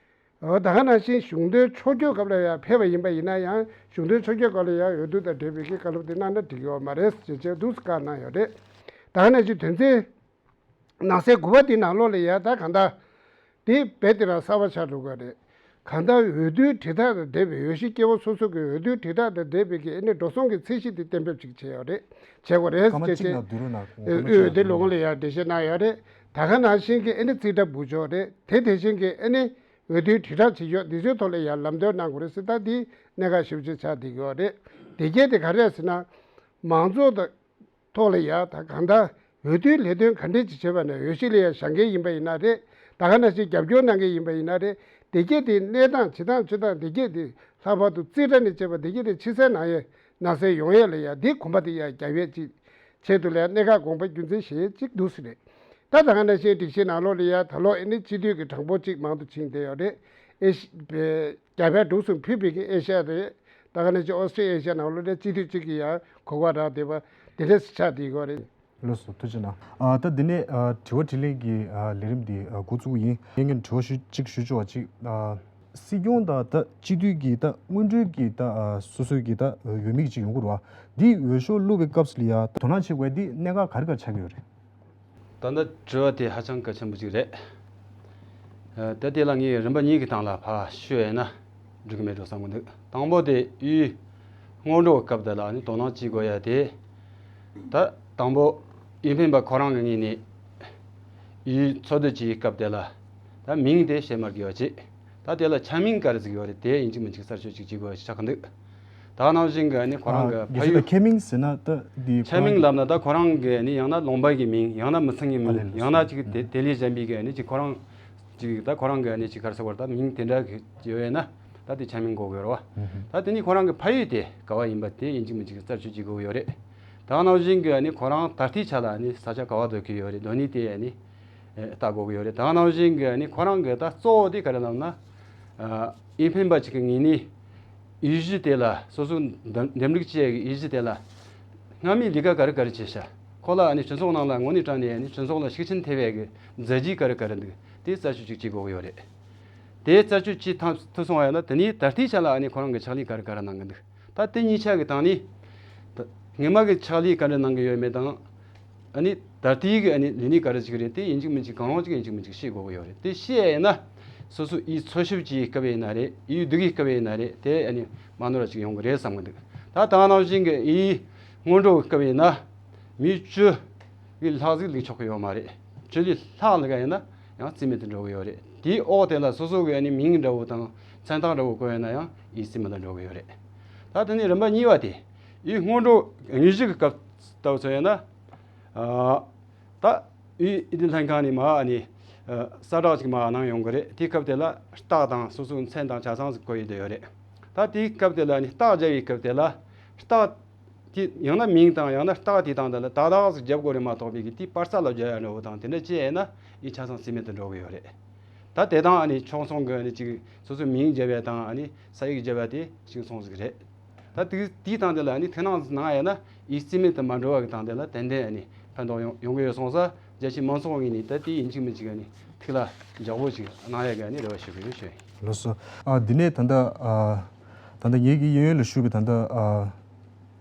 འོ་ད་ག་ནང་བཞིན་གཞུང་དོན་ཕྱོགས་བསྐྱོད་སྐབས་ལ་ཡང་ཕེབས་པ་ཡིན་པ་ཡིན་ན་ཡང་། གཞུང་དོན་ཕྱོགས་བསྐྱོད་སྐབས་ལ་ཡང་འོས་བསྡུ་དང་འབྲེལ་བའི་གི་བཀའ་སློབ་དེ་གནང་ན་འགྲིག་གི་ཡོད་མ་རེད་ཅེས་བྱས་འདུག་སེ་བཀའ་གནང་ཡོད་རེད། ད་ག་ནང་བཞིན་དོན་ཚན་ནང་གསེས་དགུ་པ་དེའི་ནང་ལོགས་ལ་ཡང་ད་གང་ལྟར་དེ་རྦད་དེ་རང་གསར་པ་ཆགས་འགྲོ་གི་རེད། གང་ལྟར་འོས་བསྡུའི་དྲིལ་བསྒྲགས་དང་འབྲེལ་བའི། འོས་གཞི་སྐྱེ་བོ་སོ་སོ་གི་འོས་བསྡུའི་དྲིལ་བསྒྲགས་དང་འབྲེལ་བའི་གི་ཨེ་ནི་འགྲོ་སོང་གི་ཚད་གཞི་དེ་གཏན་འབེབས་ཅིག་བྱས་ཡོད་རེད། བྱེད་དགོས་རེད་ཟེར་བྱས། སྐར་མ་གཅིག་ནང་བསྡུ་རུ་ན་ངོ་མ་ཤེས་ན། འོས་བསྡུ་ལུང་ལ་ཡང་འགྲེལ་བཤད་གནང་ཡོད་རེད། ད་ག་ནང་བཞིན་གི་ཨེ་ནི་རྩིས་ཁྲ་འབུལ་ཕྱོགས་རེད། དེ་དེ་བཞིན་གི་ཨེ་ནི་འོས་བསྡུའི་དྲིལ་བསྒྲགས་བྱེད་ཕྱོགས་འདི་ཚོའི་ཐོག་ལ་ཡང་ལམ་སྟོན་གནང་དགོས་རེད་ཟེར། ད་འདི་གནད་འགག་ཞེ་པོ་ཅིག་ཆགས་བསྡད་ཀྱི་ཡོད་རེད། དེ་གས་དེ་ག་རེ་རེད་ཟེར་ན། མང་ཚོགས་དང་ཐོག་ལ་ཡ་ད་གང་ལྟར་འོས་བསྡུའི་ལས་དོན་ག་འདྲས་ཅིག་བྱེད་པ་ན། འོས་གཞི་ལ་ཡ་བཞེངས་མཁན་ཡིན་པ་ཡིན་ན་རེད། ད་ག་ནང་བཞིན་རྒྱབ་སྐྱོར་གནང་མཁན་ཡིན་པ་ཡིན་ན་རེད། དེ་གས་དེ་གནས་སྟངས་བྱེད་སྟངས་སྤྱོད་སྟངས་དེ་གས་དེ་ལྷག་པར་དུ་རྩིས་ཁྲ་ནས་བྱས་པ་དེ་གས་དེ་ཕྱི་གསལ་ནང་གསལ་ནང་གསལ་ཡོང་ཡས་ལ་ཡ་དེ་གོམ་པ་དེ་ཡ་རྒྱག་ཡས་ཅིག་ཆེད་དུ་ལ་ཡ་གནད་འགག་དགོངས་པ་རྒྱུ་མཚན་ཞེ་ཅིག་འདུག་སེ་རེད། ད་ད་ག་ནང་བཞིན་སྒྲིག་གཞི་ནང་ལོགས་ལ་ཡ་ད་ལོ་ཨེ་ནི་སྤྱི་འཐུས་ཀྱི་གྲངས་འབོར་གཅིག་མང་དུ་ཕྱིན་བསྡད་ཡོད་རེད། ཨེ་ཤི་རྒྱ་བལ་འབྲུག་གསུམ་ཕུད་པའི་གི་ཨེ་ཤ་ཡ་རེད། ད་ག་ནང་བཞིན་ཨོ་སི་ཀྲི་ལི་ཡ་ནང་ལོགས་ལ་སྤྱི་འཐུས་གཅིག་གི་ཡང་གོ་སྐབས་རག་བསྡད་པ་དེ་འདྲས་ཆགས་བསྡད་ཡོད་རེད། ལགས་སོ། ཐུགས་རྗེ་གནང་། ཨ་ད་འདི་ནས་ཨ་དྲི་བ་དྲིས་ལན་གྱི་ཨ་ལས་རིམ་འདི་ཨ་འགོ་བཙུགས་ཡིན། ངས་ངས་དྲི་བ་ཞུ་གཅིག་ཞུ་ཆོག་པ་ཅིག་ཨ་སྲིད་སྐྱོང་དང་ད་སྤྱི་འཐུས་ཀྱི་ད་སྔོན་འགྲོའི་གི་ད་ཨ་སོ་སོའི་གི་ད་འོས་མི་ཅིག་ཡོང་གི་རེད་བ། འདི་འོས་ཤོག་བླུགས་པའི་སྐབས་སུ་ལ་ཡ་དོ་སྣང་བྱེད་དགོས་འདི་གནད་འགག་ག་རེ་ག་རེ་ཆགས་ཀྱི་ཡོད་རེད། ད་ལྟ་དྲི་བ་དེ་ཧ་ཅང་གལ་ཆེན་པོ་ཅིག་རེད། ཨ་ད་དེ་ལ་ངས་རིམ་པ་གཉིས་ཀྱི་སྟེང་ལ་ཕར་ཞུས་ཡིན་ན་འགྲིག་གི་མེད་འགྲོ་བསམ་གྱི་འདུག་དང་པོ་དེ་ཡུལ་སྔོན་འགྲོ་སྐབས་དེ་ལ་ནི་དོ་སྣང་བྱེད་དགོས་ཡ་དེ། ད་དང་པོ་ཡུལ་འཕེན་པ་ཁོ་རང་གི་ངོས་ནས་ཡུལ་འཚོ་སྡོད་བྱེད་སྐབས་དེ་ལ་ད་མིང་དེ་བཤད་མ་དགོས་པ་བྱེད། ད་དེ་ལ་ཆ་མིང་ག་རེ་ཟིག་ཡོད་རེད། དེ་ཡིན་གཅིག་མིན་གཅིག་གསར་བཅོས་ཅིག་བྱེད་དགོས་པ་ཞིག་ཆགས་ཀྱི་འདུག་ད་ནང་བཞིན་གྱི་ནི་ཁོ་རང་གི་ཨ་ཕ་ཡུལ། ཁྱེད་ལ་ཁྱད་མིང་ཟེར་ན་ད་འདི་ཆ་མིང་ལབ་ན་ད་ཁོ་རང་གི་ནི་ཡང་ན་ལུང་པ་གི་མིང་། ཡང་ན་མི་ཚང་གི་མིང་། ཨ་ལས་ལགས་ཡང་ན་ཅིག་དེ་དེ་ལས་གཞན་པའི་གི་ནི་ཅིག་ཁོ་རང་ཅིག་ད་ཁོ་རང་གི་ནི་ཅིག་ག་རེ་ཟེར་བ་རེད། ད་མིང་དེ་འདྲ་གི་ཡོད་ཡོད་ན་ད་དེ་ཆ་མིང་གོ་དགོས་རེད་བ། ད་དེ་ནི་ཁོ་རང་གི་ཕ་ཡུལ་དེ་ག་བ་ཡིན་པ་དེ་ཡིན་གཅིག་མིན་གཅིག་རྩད་གཅོད་བྱེད་དགོས་ཀྱི་ཡོད་རེད། ད་ནང་བཞིན་གྱི་ནི་ཁོ་རང་ད་ལྟའི་ཆ་ལ་ནི་ས་ཆ་ག་བ་སྡོད་ཀྱི་ཡོད་རེད། སྡོད་གནས་དེ་ནི་ཨེ་ལྟ་དགོས་ཀྱི་ཡོད་རེད། ད་ནང་བཞིན་གྱི་ནི་ཁོ་རང་གི་ད་གཙོ་བོ་དེ་ག་རེ་ལབ་ན། ཨ་ཡུལ་འཕེན་པ་ཅིག་གི་ངོས་ནས་ཡུལ་གཞི་དེ་ལ་སོ་སོ་འདེམས་འདེམས་སྒྲུག་བྱེད་ཡག་གི་ཡུལ་གཞི་དེ་ལ་སྔ་མའི་ལས་ཀ་ག་རེ་ག་རེ་བྱས་ཤག་ཁོ་ལ་ཨ་ནི་སྤྱི་ཚོགས་ནང་ལ་དངོས་གནས་དྲང་གནས་ཨ་ནི་སྤྱི་ཚོགས་ལ་ཤུགས་རྐྱེན་ཐེབས་ཡག་གི་མཛད་རྗེས་ག་རེ་ག་རེ་འདུག་དེ་རྩད་གཅོད་ཅིག་བྱེད་དགོས་ཀྱི་ཡོད་རེད། དེ་རྩད་གཅོད་བྱེད་ཐུབ་ཐུབ་སོང་བ་ཡིན་ན་དེ་ནས་ད་ལྟའི་ཆ་ལ་ཨ་ནི་ཁོ་རང་གི་ཕྱག་ལས་ག་རེ་ག་རེ་གནང་གི་འདུག་ད་དེ་གཉིས་ཆ་གི་སྟེང་ནས་ད་སྔོན་མ་གི་ཕྱག་ལས་ག་འདྲ་གནང་གི་ཡོད་མེད་དང་། ཨ་ནི་ད་ལྟའི་གི་ཨ་ནི་ལས་གནས་ག་རེ་ཅིག་རེད། དེ་ཡིན་གཅིག་མིན་གཅིག་གང་རུང་ཅིག་ཡིན་གཅིག་མིན་གཅིག་ཤེས་དགོས་ཀྱི་ཡོད་རེད། དེ་ཤེས་ཡ་ཡིན་ན་སོ་སོ་ཡུལ་འཚོལ་ཞིབ་བྱེད་སྐབས་ཡིན་ན་རེད། ཡུལ་སྡོད་ཀྱི་སྐབས་ཡིན་ན་རེད། དེ་ཨ་ནི་མ་ནོར་བ་ཅིག་ཡོང་གི་རེད་བསམ་གི་འདུག་ད་ད་ནང་བཞིན་གི་ཡུལ་སྔོན་འགྲོ་གི་སྐབས་ཡིན་ན་མི་བཅུ་གི་ལྷག་ཟིག་ལུས་ཆོག་གི་ཡོད་མ་རེད། བཅུ་ལས་ལྷག་ལུས་ཀ་ཡིན་ན་ཡང་རྩིས་མེད་དུ་འགྲོ་གི་ཡོད་རེད། དེའི་འོག་དེ་ལ་སོ་སོ་གི་ཨ་ནི་མིང་འདྲ་བོ་དང་མཚན་རྟགས་འདྲ་བོ་བཀོད་ཡོད་ན་ཡང་ཡུལ་རྩིས་མེད་དུ་འགྲོ་གི་ཡོད་རེད། ད་དེ་ནས་རིམ་པ་གཉིས་པ་དེ་ཡུལ་སྔོན་འགྲོ་དངོས་གཞི་གི་སྐབས་ལྟ་བུ་མཚོན་ཡོད་ན། ཨ་ད་ཡུལ་ཨེ་ཌི་ལྷན་ཁང་ནས་མར་ཨ་ནི་ཨ་གསལ་བསྒྲགས་ཅིག་མར་གནང་ཡོང་གི་རེད། དེའི་སྐབས་དེ་ལ་རྟགས་དང་སོ་སོའི་མཚན་དང་ཆ་ཚང་ཟིག་བཀོད་ཡོད་དེ་ཡོད་རེད། ད་དེའི་སྐབས་དེ་ལ་ཨ་ནི་རྟགས་བརྒྱབ་པའི་སྐབས་དེ་ལ་རྟགས་དེ་ཡང་ན་མིང་དང་ཡང་ན་རྟགས་དེ་དང་དེ་ལ་ཏག་ཏག་ཟིག་བརྒྱབ་དགོས་རེད་མ་གཏོགས་པའི་གི་དེའི་པར་རྩ་ལ་བརྒྱབ་ཡ་འདྲ་བོ་དང་དེ་འདྲ་བྱས་ཡིན་ན་ཡུལ་ཆ་ཚང་རྩིས་མེད་དུ་འགྲོ་གི་ཡོད་རེད། ད་དེ་དང་ཨ་ནི་ཕྱོགས་མཚུངས་ཀྱི་ཨ་ནི་ཅིག་སོ་སོའི་མིང་བརྒྱབ་ཡ་དང་ཨ་ནི་ས་ཡིག་བརྒྱབ་ཡ་དེ་གཅིག་མཚུངས་ཟིག་རེད། ད་དེ་དེའི་སྟེང་དེ་ལ་ཨ་ནི་ཐུགས་སྣང་གནང་ཡ་ན་ཡུལ་རྩིས་མེད་དུ་མ་འགྲོ་བ་གི་སྟེང་དེ་ལ་ཏན་ཏན་ཨ་ནི་ཕན་ཐོགས་ཡོང་ཡོང་གི་ཡོད་སོང་ཙང་ རྒྱ་ཆེའི་མང་ཚོགས་ངོས་ནས་ད་དེ་ཡིན་གཅིག་མིན་གཅིག་ནས་ཐུགས་ལ་འཇགས་པོ་ཅིག་གནང་ཡ་གི་ནས་རེ་བ་ཞུ་གི་ཡོད་ཞུ། ལགས་སོ། ཨ་འདི་ནས་ད་ལྟ་ཨ་ད་ལྟ་ངེད་ཀྱི་གཡས་གཡོན་ལ་བཞུགས་པའི་ད་ལྟ་ཨ་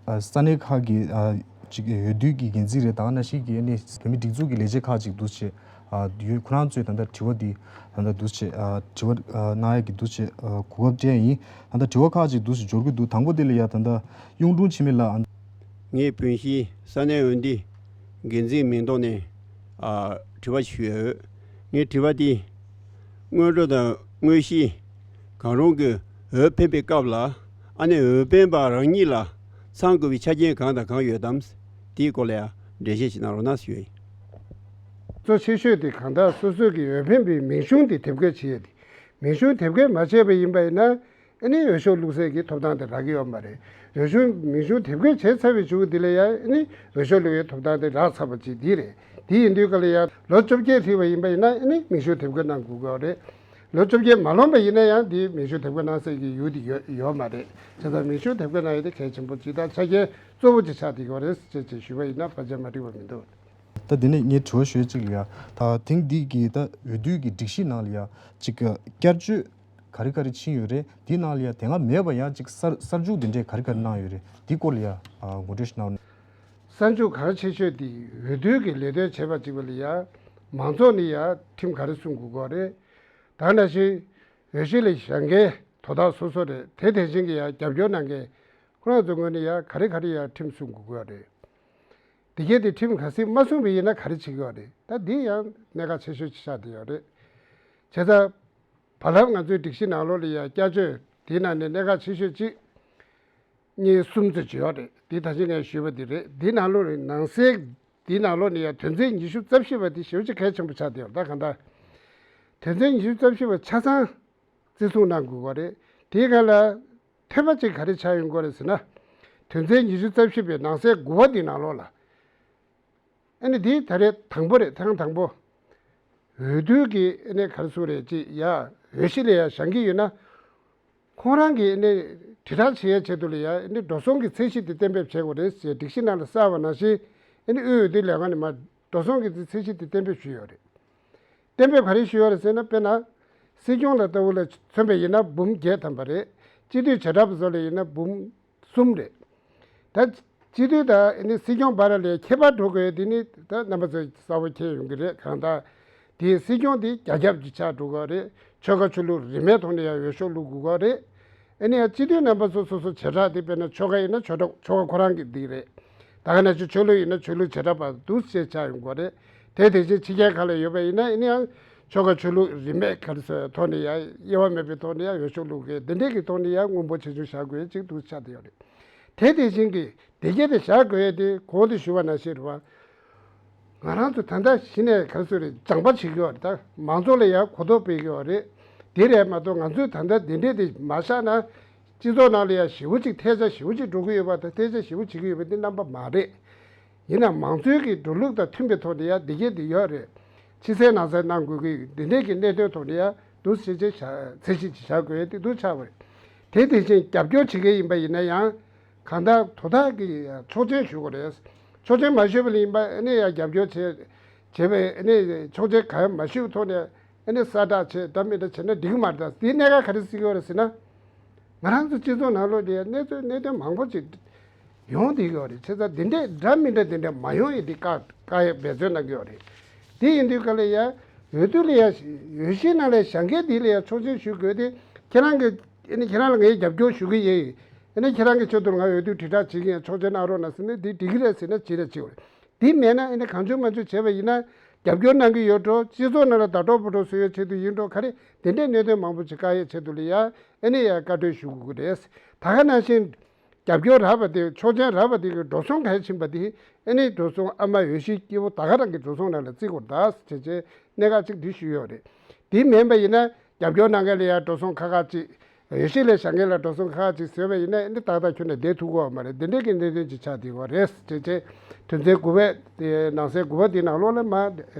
ཨ་ས་གནས་ཁག་གི་ཨ་ཅིག་འོས་བསྡུ་གི་འགན་འཛིན་རེད། ད་ག་ནང་བཞིན་གྱི་ནས་བོད་མི་སྒྲིག་འཛུགས་ཀྱི་ལས་བྱེད་ཁག་ཅིག་འདུག་བྱས་ཨ་ཡོད། ཁོ་རང་ཚོས་ད་ལྟ་དྲི་བ་འདི་ད་ལྟ་འདུག་བྱས་ཨ་དྲི་བ་ཨ་གནང་ཡ་གི་འདུག་བྱས་ཨ་གོ་སྐབས་སྤྲད་ཡིན། ད་ལྟ་དྲི་བ་ཁག་ཅིག་འདུག་བྱས་འབྱོར་གི་འདུག་དང་པོ་དེ་ལ་ཡ་ད་ལྟ་གཡུང་དྲུང་འཆི་མེད་ལགས། ངས་བོད་གཞིས་ས་གནས་འོས་བསྡུ་འགན་འཛིན་མིང་ཐོག་ནས་ཨ་དྲི་བ་ཞུས་ཡོད། ངའི་དྲི་བ་འདི་སྔོན་འགྲོ་དང་དངོས་གཞི་གང་རུང་གི་འོས་འཕེན་པའི་སྐབས་ལ་ཨ་ནེ་འོས་འཕེན་པ་རང་ཉིད་ལ་ཚང་དགོས་པའི་ཆ་རྐྱེན་གང་དང་གང་ཡོད་དམ། དེའི་སྐོར་ལ་ཡང་འགྲེལ་བཤད་ཅིག་གནང་རོགས་གནང་ཞུས་ཡོད། གཙོ་ཆེ་ཤོས་དེ་གང་ལྟར་སོ་སོ་གི་འོས་འཕེན་པའི་མིང་གཞུང་དེ་དེབ་འགོད་བྱེད་ཡས་དེ། མིང་གཞུང་དེབ་འགོད་མ་བྱས་པ་ཡིན་པ་ཡིན་ན། ཨ་ནི་འོས་ཤོག་བླུགས་སའི་གི་ཐོབ་ཐང་དེ་རག་གི་ཡོད་མ་རེད། འོས་ཤོག་མིང་གཞུང་དེབ་འགོད་བྱས་ཚར་བའི་གཞུག་འདི་ལ་ཡང་ཨ་ནི་འོས་ཤོག་བླུགས་ཡའི་ཐོབ་ཐང་དེ་རག་ཚར་བ་ཅིག་འདི་རེད། དེ་ཡིན་དུས་ག་ལ་ཡང་ལོ་བཅོ་བརྒྱད་ཧྲིལ་བ་ཡིན་པ་ཡིན་ན་ཨ་ནི་མིང་གཞུང་དེབ་འགོད་གནང་དགོས་ཀྱི་ཡོད་རེད། ལོ་བཅོ་བརྒྱད་མ་ལོན་པ་ཡིན་ན་ཡང་དེ་མིང་གཞུང་དེབ་འགོད་གནང་སའི་གི་ཡུལ་དེ་ཡོད་ཡོད་མ་རེད། བྱས་ཙང་མིང་གཞུང་དེབ་འགོད་གནང་ཡ་དེ་གལ་ཆེན་པོ་ཅིག་དང་ཆ་རྐྱེན་གཙོ་བོ་ཅིག་ཆགས་བསྡད་ཀྱི་ཡོད་རེད་ཅེས་ཅེས་ཞུས་པ་ཡིན་ན་བར་ཆད་མ་འགྲིག་པ་མི་འདུག་ད་དེ་ནས་ངས་དྲི་བ་ཞུ་ཡ་གཅིག་ལ་ཡ། ད་ཐེངས་འདི་གི་ད་འོས་བསྡུ་གི་སྒྲིག་གཞི་ནང་ལ་ཡ་གཅིག་བསྐྱར་བཅོས་ག་རེ་ག་རེ་ཕྱིན་ཡོད་རེད། དེའི་ནང་ལ་ཡ་དེ་སྔ་མེད་པ་ཡང་གཅིག་གསར་གསར་འཇུག་དེ་འདྲས་ག་རེ་ག་རེ་གནང་ཡོད་རེད། དེའི་སྐོར་ལ་ཡ་ཨ་ངོ་སྤྲོད་ཞིག་གནང་རོགས། གསར་འཇུག་གལ་ཆེ་ཤོས་དེ་འོས་བསྡུ་གི་ལས་དོན་བྱེད་པ་གཅིག་པ་ལ་ཡ་མང་ཚོགས་ནས་ཡ་ཁྲིམས་ག་རེ་སྲུང་དགོས་ཀྱི་ཡོད་རེད། ད་ནང་བཞིན་འོས་གཞི་ལ་བཞེངས་མཁན་དོ་བདག་སོ་སོ་རེད། དེ་དེ་བཞིན་གྱི་ཡ་རྒྱབ་སྐྱོར་གནང་མཁན་ཁོ་རང་ཚོ་ངོས་ནས་ཡ་ག་རེ་ག་རེ་ཡ་ཁྲིམས་སྲུང་དགོས་ཀྱི་ཡོད་རེད། དེ་གས་དེ་ཁྲིམས་གལ་སྲིད་མ་སྲུང་བ་ཡིན་ན་ག་རེ་བྱེད་ཀྱི་ཡོད་རེད། ད་འདི་ཡང་གནད་འགག་ཆེ་ཤོས་ཅིག་ཆགས་བསྡད་ཡོད་རེད། བྱས་ཙང་བར་ལམ་ང་ཚོའི་སྒྲིག་གཞི་ནང་ལོགས་ལ་ཡང་བསྐྱར་བཅོས་དེའི་ནང་ནས་གནད་འགག་ཆེ་ཤོས་གཅིག་གཉིས་གསུམ་ཙམ་ཅིག་ཡོད་རེད། འདི་ད་ཅི་ངས་ཞུས་པ་འདི་རེད། འདི་ནང་ལོགས་ནས་ནང་གསེས་འདི་ནང་ལོགས་ནས་ཡང་དོན་ཚན་ཉི་ཤུ་རྩ་བཞི་པ་འདི་ཞེ་པོ་ཅིག་གལ་ཆེན་པོ་ཆགས་བསྡད་ཡོད་རེད། ད་གང་ལྟར་དོན་ཚན་ཉི་ཤུ་རྩ་བཞི་པ་ཆ་ཚང་བརྩི་སྲུང་གནང་དགོས་པ་རེད། དེའི་སྒང་ལ་ཐེ་བ་གཅིག་ག་རེ་ཆགས་ཡོང་གི་རེད་ཟེར་ན། དོན་ཚན་ཉི་ཤུ་རྩ་བཞི་པའི་ནང་གསེས་དགུ་པ་འདི་ནང་ལོགས་ལ། ཨ་ནི་འདི་ད་རེས་དང་པོ་རེད། ཐེངས་དང་པོ། འོས་བསྡུ་གི་ཨ་ནི་ག་རེ་ཟེར་རེད་ཅེས་ཡ། འོས་གཞི་ལ་ཡ་བཞེངས་ཀྱི་ཡོད་ན། ཁོང་རང་གི་ཨ་ནི་དྲིལ་བསྒྲགས་བྱེད་ཡའི་ཆེད་དུ་ལ་ཡ་ཨ་ནི་འགྲོ་སོང་གི་ཚད་གཞི་དེ་གཏན་འབེབས་བྱེད་དགོས་རེད་ཅེས་སྒྲིག་གཞི་ནང་ལ་གསལ་བ་ནང་བཞིན། ཨ་ནི་དབུས་འོས་བསྡུ་ལས་ཁང་ནས་མར་འགྲོ་སོང་གི་ཚད་གཞི་དེ་གཏན་འབེབས་ཞུས་ཡོད་རེད། གཏན་འབེབས་ག་རེ་ཞུས་ཡོད་རེད་ཟེར་ན། དཔེར་ན། སྲིད་སྐྱོང་ལ་ལྟ་བུ་ལ་མཚོན་པ་ཡིན་ན་འབུམ་བརྒྱད་ཐམ་པ་རེད། སྤྱི་འཐུས་བྱེ་བྲག་པ་ཚོ་ལ་ཡིན་ན་འབུམ་གསུམ་རེད། ད་སྤྱི་འཐུས་དང་ཨ་ནི་སྲིད་སྐྱོང་བར་ལ་ཁྱད་པར་འགྲོ་དགོས་དེ་ནི་ད་རྣམ་པ་ཚོས་གསལ་པོ་མཁྱེན་ཡོང་གི་རེད། གང་ལྟར་དེའི་སྲིད་སྐྱོང་དེ་རྒྱ་ཁྱབ་ཀྱི་ཆགས་འགྲོ་གི་རེད། ཆོལ་ཁ་ཆོས་ལུགས་རིས་མེད་ཐོག་ནས་ཡང་འོས་ཤོག་བླུག་དགོས་ཀྱི་རེད། ཨ་ནི་ཡང་སྤྱི་འཐུས་རྣམ་པ་ཚོ་སོ་སོ་བྱེ་བྲག་དེ། དཔེར་ན་ཆོལ་ཁ་ཡིན་ན་ཆོལ་ཁ་ཆོལ་ཁ་ཁོ་རང་གི་འདི་རེད། ད་ག་ནང་བཞིན་ཆོས་ལུགས་ཡིན་ན་ཆོས་ལུགས་བྱེ་བྲག་པ་འདུག་ཅེས་ཆགས་ཡོང་གི་རེད། དེ་དེ་བཞིན་ཕྱི་རྒྱལ་ཁག་ལ་ཡོད་པ་ཡིན་ན་ཨ་ནི་ཡང་ཆོལ་ཁ་ཆོས་ལུགས་རིས་མེད་ག་རེ་ཟེར་ཐོག་ནས་ཡང་དབྱེ་བ་མེད་པའི་ཐོག་ནས་ཡང་འོས་ཤོག་བླུག་མཁན་འདི་འདྲས་ཀྱི་ཐོག་ནས་ཡང་དངོས་པོ་ཆེ་ཆུང་བཞག་དགོས་ཅིག་འདུག་ཆགས་བསྡད་ཡོད་རེད། དེ་དེ་བཞིན་གྱི་དེ་གས་དེ་བཞག་དགོས་ཡས་དེ་གོང་དུ་ཞུས་པ་ནང་བཞིན་རེད་བ། ང་རང་ཚོ་ད་ལྟ་གཞི་ནས་ག་རེ་ཟེར་རེད། སྦྱངས་པ་བྱེད་ཀྱི་ཡོད་རེད། ད་མང་ཚོགས་ལ་ཡང་གོ་རྟོགས་སྤེལ་གྱི་ཡོད་རེད། དེ་རེད་མ་གཏོགས་ང་ཚོས་ད་ལྟ་འདི་འདྲས་དེ་མ་བཞག་ན། སྤྱི་ཚོགས་ནང་ལ་ཡང་ཞེ་པོ་ཅིག་ཐལ་ཆ་ཞེ་པོ་ཅིག་འགྲོ་གི་ཡོད་པ་དང་། ཐལ་ཆ་ཞེ་པོ་བྱེད་ཀྱི་ཡོད་པ་འདི་རྣམ་པ་མ་རེད། ཡིན་ནའང་མང་གཙོའི་གི་འགྲོ་ལུགས་དང་མཐུན་པའི་ཐོག་ནས་ཡང་འདི་གས་འདི་ཡོད་རེད། ཕྱི་གསལ་ནང་གསལ་གནང་དགོས་ཀྱི་འདི་འདྲས་ཀྱི་གནད་དོན་ཐོག་ནས་ཡང་འདུག་སེ་བྱས་བྱ་ཚད་གཞི་ཅིག་བཞག་དགོས་ཡས་དེ་འདུག་ཆགས་པ་རེད། དེ་དེ་བཞིན་རྒྱབ་སྐྱོར་བྱེད་མཁན་ཡིན་པ་ཡིན་ན་ཡང་། གང་ལྟར་དོ་བདག་གིས་ཡང་ཆོག་མཆན་ཞུ་དགོས་རེད། ཆོག་མཆན་མ་ཞུས་པ་ལ་ཡིན་པ་ཨ་ནི་ཡང་རྒྱབ་སྐྱོར་བྱེད་བྱེད་པའི་ཨ་ནི་ཆོག་མཆན་གང་ཡང་མ་ཞུས་པའི་ཐོག་ནས་ཨ་ནི་གསལ་བསྒྲགས་བྱེད་འདྲ་མི་འདྲ་བྱས་ན་འགྲིག་གི་མ་རེད། ད་དེའི་གནད་འགག་ག་རེ་བརྩི་གི་ཡོད་རེད་ཟེར་ན། ང་རང་ཚོ་སྤྱི་ཚོགས་ནང་ལོགས་དེ་གནས་ཚུལ་གནད་དོན་མང་པོ་ཅིག་ཡོང་བསྡད་ཀྱི་ཡོད་རེད། བྱས་ཙང་འདི་འདྲས་འདྲ་མི་འདྲ་འདི་འདྲས་མ་ཡོང་ཡས་དེ་བཀག་བཀག་ཡས་འབད་བརྩོན་གནང་གི་ཡོད་རེད། དེ་ཡིན་དུས་ག་ལ་ཡ། འོས་བསྡུ་ལ་ཡ། འོས་གཞིའི་ནང་ལ་བཞེངས་མཁན་དེ་ལ་ཡ་ཆོག་མཆན་ཞུ་དགོས་ཏེ། ཁྱེད་རང་གི་ཨ་ནི་ཁྱེད་རང་ལ་ངས་རྒྱབ་སྐྱོར་ཞུ་གི་ཡིན། ཨ་ནི་ཁྱེད་རང་གི་ཆེད་དུ་ང་འོས་བསྡུ་དྲིལ་བསྒྲགས་བྱེད་ཀྱི་ཡིན། ཆོག་མཆན་གནང་རོགས་གནང་ཟེར་ནས་དེ་འགྲིག་གི་རེད་ཟེར་ན་བྱེད་རེད་བྱེད་དགོས་རེད། དེ་མེད་ན་ཨ་ནི་གང་བྱུང་མང་བྱུང་བྱས་པ་ཡིན་ན། རྒྱབ་སྐྱོར་གནང་གི་ཡོད་འགྲོ། སྤྱི་ཚོགས་ནང་ལ་ཟླ་གྲོགས་ཕོ་གྲོགས་བཟོ་ཡའི་ཆེད་དུ་ཡིན་འགྲོ། ག་རེ་དེ་འདྲའི་གནད་དོན་མང་པོ་ཅིག་བཀག་ཡའི་ཆེད་དུ་ལ་ཡ་ཨ་ནི་ཡ་བཀའ་འཁྲོལ་ཞུ་དགོས་ཀྱི་རེད། ད་ག་ནང་བཞིན་རྒྱབ་སྐྱོར་རག་པ་དེ། ཆོག་མཆན་རག་པ་དེ་གི་འགྲོ་སོང་ག་རེ་ཕྱིན་པ་དེ་ཨ་ནི་འགྲོ་སོང་ཨ་མ་འོས་གཞི་སྐྱེ་བོ་ད་ག་རང་གི་འགྲོ་སོང་ནང་ལ་བརྩི་དགོས་རེད་ཟེར་བྱས་གནད་འགག་ཅིག་འདི་ཞུས་ཡོད་རེད། དེ་མིན་པ་ཡིན་ན་རྒྱབ་སྐྱོར་གནང་མཁན་ལ་ཡ་འགྲོ་སོང་ཁག་ཁག་ཅིག་འོས་གཞི་ལ་བཞེངས་མཁན་ལ་འགྲོ་སོང་ཁག་ཁག་ཅིག་བཟོས་པ་ཡིན་ན་ཨ་ནི་ཏག་ཏག་ཁྱོན་ནས་བསྡད་ཐུབ་ཀྱི་ཡོད་མ་རེད། འདི་འདྲའི་གི་གནད་དོན་ཅིག་ཆགས་བསྡད་ཡོད་རེད་ཟེར་བྱས། དོན་ཚན་དགུ་པའི་དེ་ནང་གསེས་དགུ་པ་དེའི་ནང་ལོགས་ལ་མར་